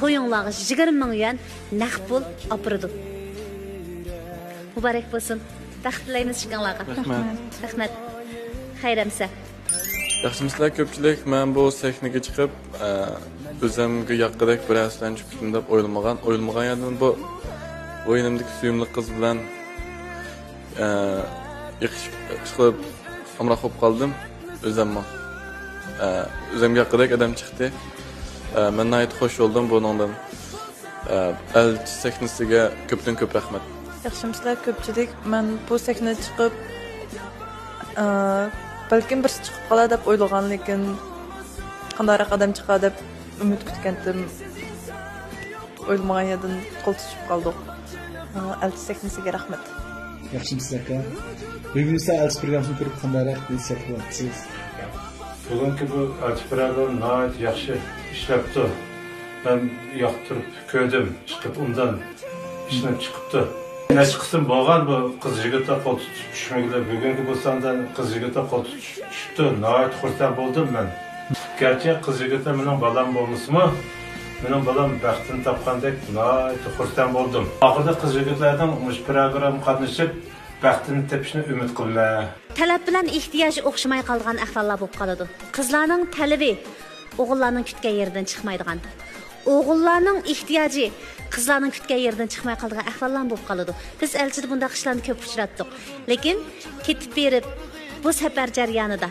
تويۇڭلارغا يىگىرمە مىڭ يۈەن نەق پۇل ئاپىرىدۇ. مۇبارەك بولسۇن. بەخت تىلەيمىز ئىككىڭلارغا. رەھمەت. رەھمەت. خەير ئەمىسە. ياخشىمۇسىلەر كۆپچىلىك؟ مەن بۇ سەھنىگە چىقىپ، ئە، ئۆزۈمگە ياققىدەك بىر ھەسسىلەنچۈك كۈتتۈم دەپ ئويلىمىغان. ئويلىمىغان يەردىن بۇ، بۇ يېنىمدىكى سۆيۈملۈك قىز بىلەن، ئە، يېقىش، ئىشقىلىپ ئامراق بولۇپ قالدىم ئۆزۈممۇ. ئە، ئۆزۈمگە ياققىدەك ئادەم چىقتى. ئە، مەن ناھايىتى خوش بولدۇم بۇنىڭدىن. ئە، ئەلچى سەھنىسىگە كۆپتىن كۆپ رەھمەت. ياخشىمۇسىلەر كۆپچىلىك؟ مەن بۇ سەھنىگە چىقىپ، ئە، بەلكىم بىرسى چىقىپ قالار دەپ ئويلىغان، لېكىن قانداقراق ئادەم چىقار دەپ ئۈمىد كۈتكەنتىم. ئويلىمىغان يەردىن قول تۇتۇشۇپ قالدۇق. ئە، ئەلچى سەھنىسىگە رەھمەت. ياخشىمۇسىز ئاكا؟ بۈگۈن سىز ئەلچى پروگراممىسىنى كۆرۈپ قانداقراق ھېس ھېس قىلىۋاتىسىز؟ بۈگۈنكى بۇ ئەلچى پروگرامما ناھايىتى ياخشى ئىشلەپتۇ. مەن ياقتۇرۇپ كۆردۈم، چىقىپ ئۇندىن ئىشلەپ چىقىپتۇ. نەچچە قىسىم بولغان بۇ قىز يىگىتلەر قول تۇتۇشۇپ چۈشمىگىلى. بۈگۈنكى بۇ ساندا قىز يىگىتلەر قول تۇتۇشۇپ چۈشۈپتۇ. ناھايىتى خۇرسەن بولدۇم مەن. گەرچە قىز يىگىتلەر مېنىڭ بالام بولمىسىمۇ، مېنىڭ بالام بەختىنى تاپقاندەك ناھايىتى خۇرسەن بولدۇم. ئاخىرىدا قىز يىگىتلەرنىڭ مۇشۇ پروگراممىغا قاتنىشىپ، بەختىنى تېپىشىنى ئۈمىد قىلىمەن. تەلەپ بىلەن ئېھتىياج ئوخشىماي قالىدىغان ئەھۋاللار بولۇپ قالىدۇ. قىزلارنىڭ تەلىپى ئوغۇللارنىڭ كۈتكەن يېرىدىن چىقمايدىغان، ئوغۇللارنىڭ ئېھتىياجى قىزلارنىڭ كۈتكەن يېرىدىن چىقماي قالىدىغان ئەھۋاللارمۇ بولۇپ قالىدۇ. بىز ئەلچىدە بۇنداق ئىشلارنى كۆپ ئۇچراتتۇق. لېكىن كېتىپ بېرىپ، بۇ سەپەر جەريانىدا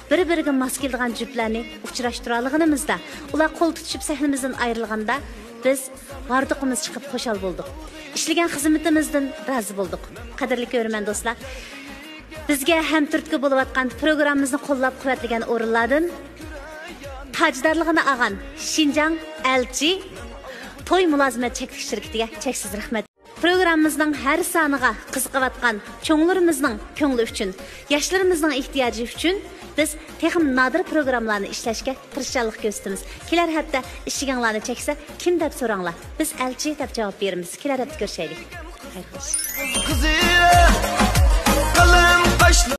بىر-بىرىگە ماس كېلىدىغان جۈپلەرنى ئۇچراشتۇرالىغىنىمىزدا، ئۇلار قول تۇتۇشۇپ سەھنىمىزدىن ئايرىلغاندا، بىز ھاردۇقىمىز چىقىپ خۇشال بولدۇق. ئىشلىگەن خىزمىتىمىزدىن رازى بولدۇق. قەدىرلىك كۆرۈرمەن دوستلار، بىزگە ھەمتۈرتكە بولۇۋاتقان پروگراممىمىزنى قوللاپ قۇۋۋەتلىگەن ئورۇنلاردىن تاجدارلىقىنى ئالغان شىنجاڭ ئەلچى توي مۇلازىمەت چەكلىك شىركىتىگە چەكسىز رەھمەت. پروگراممىمىزنىڭ ھەر سانىغا قىزىقىۋاتقان چوڭلىرىمىزنىڭ كۆڭلى ئۈچۈن، ياشلىرىمىزنىڭ ئېھتىياجى ئۈچۈن بىز تېخىمۇ نادىر پروگراممىلارنى ئىشلەشكە تىرىشچانلىق كۆرسىتىمىز. كېلەر ھەپتە ئىشىكىڭلارنى چەكسە، كىم دەپ سوراڭلار. بىز ئەلچى دەپ جاۋاب بېرىمىز. كېلەر ھەپتە كۆرۈشەيلى. خەير خوش.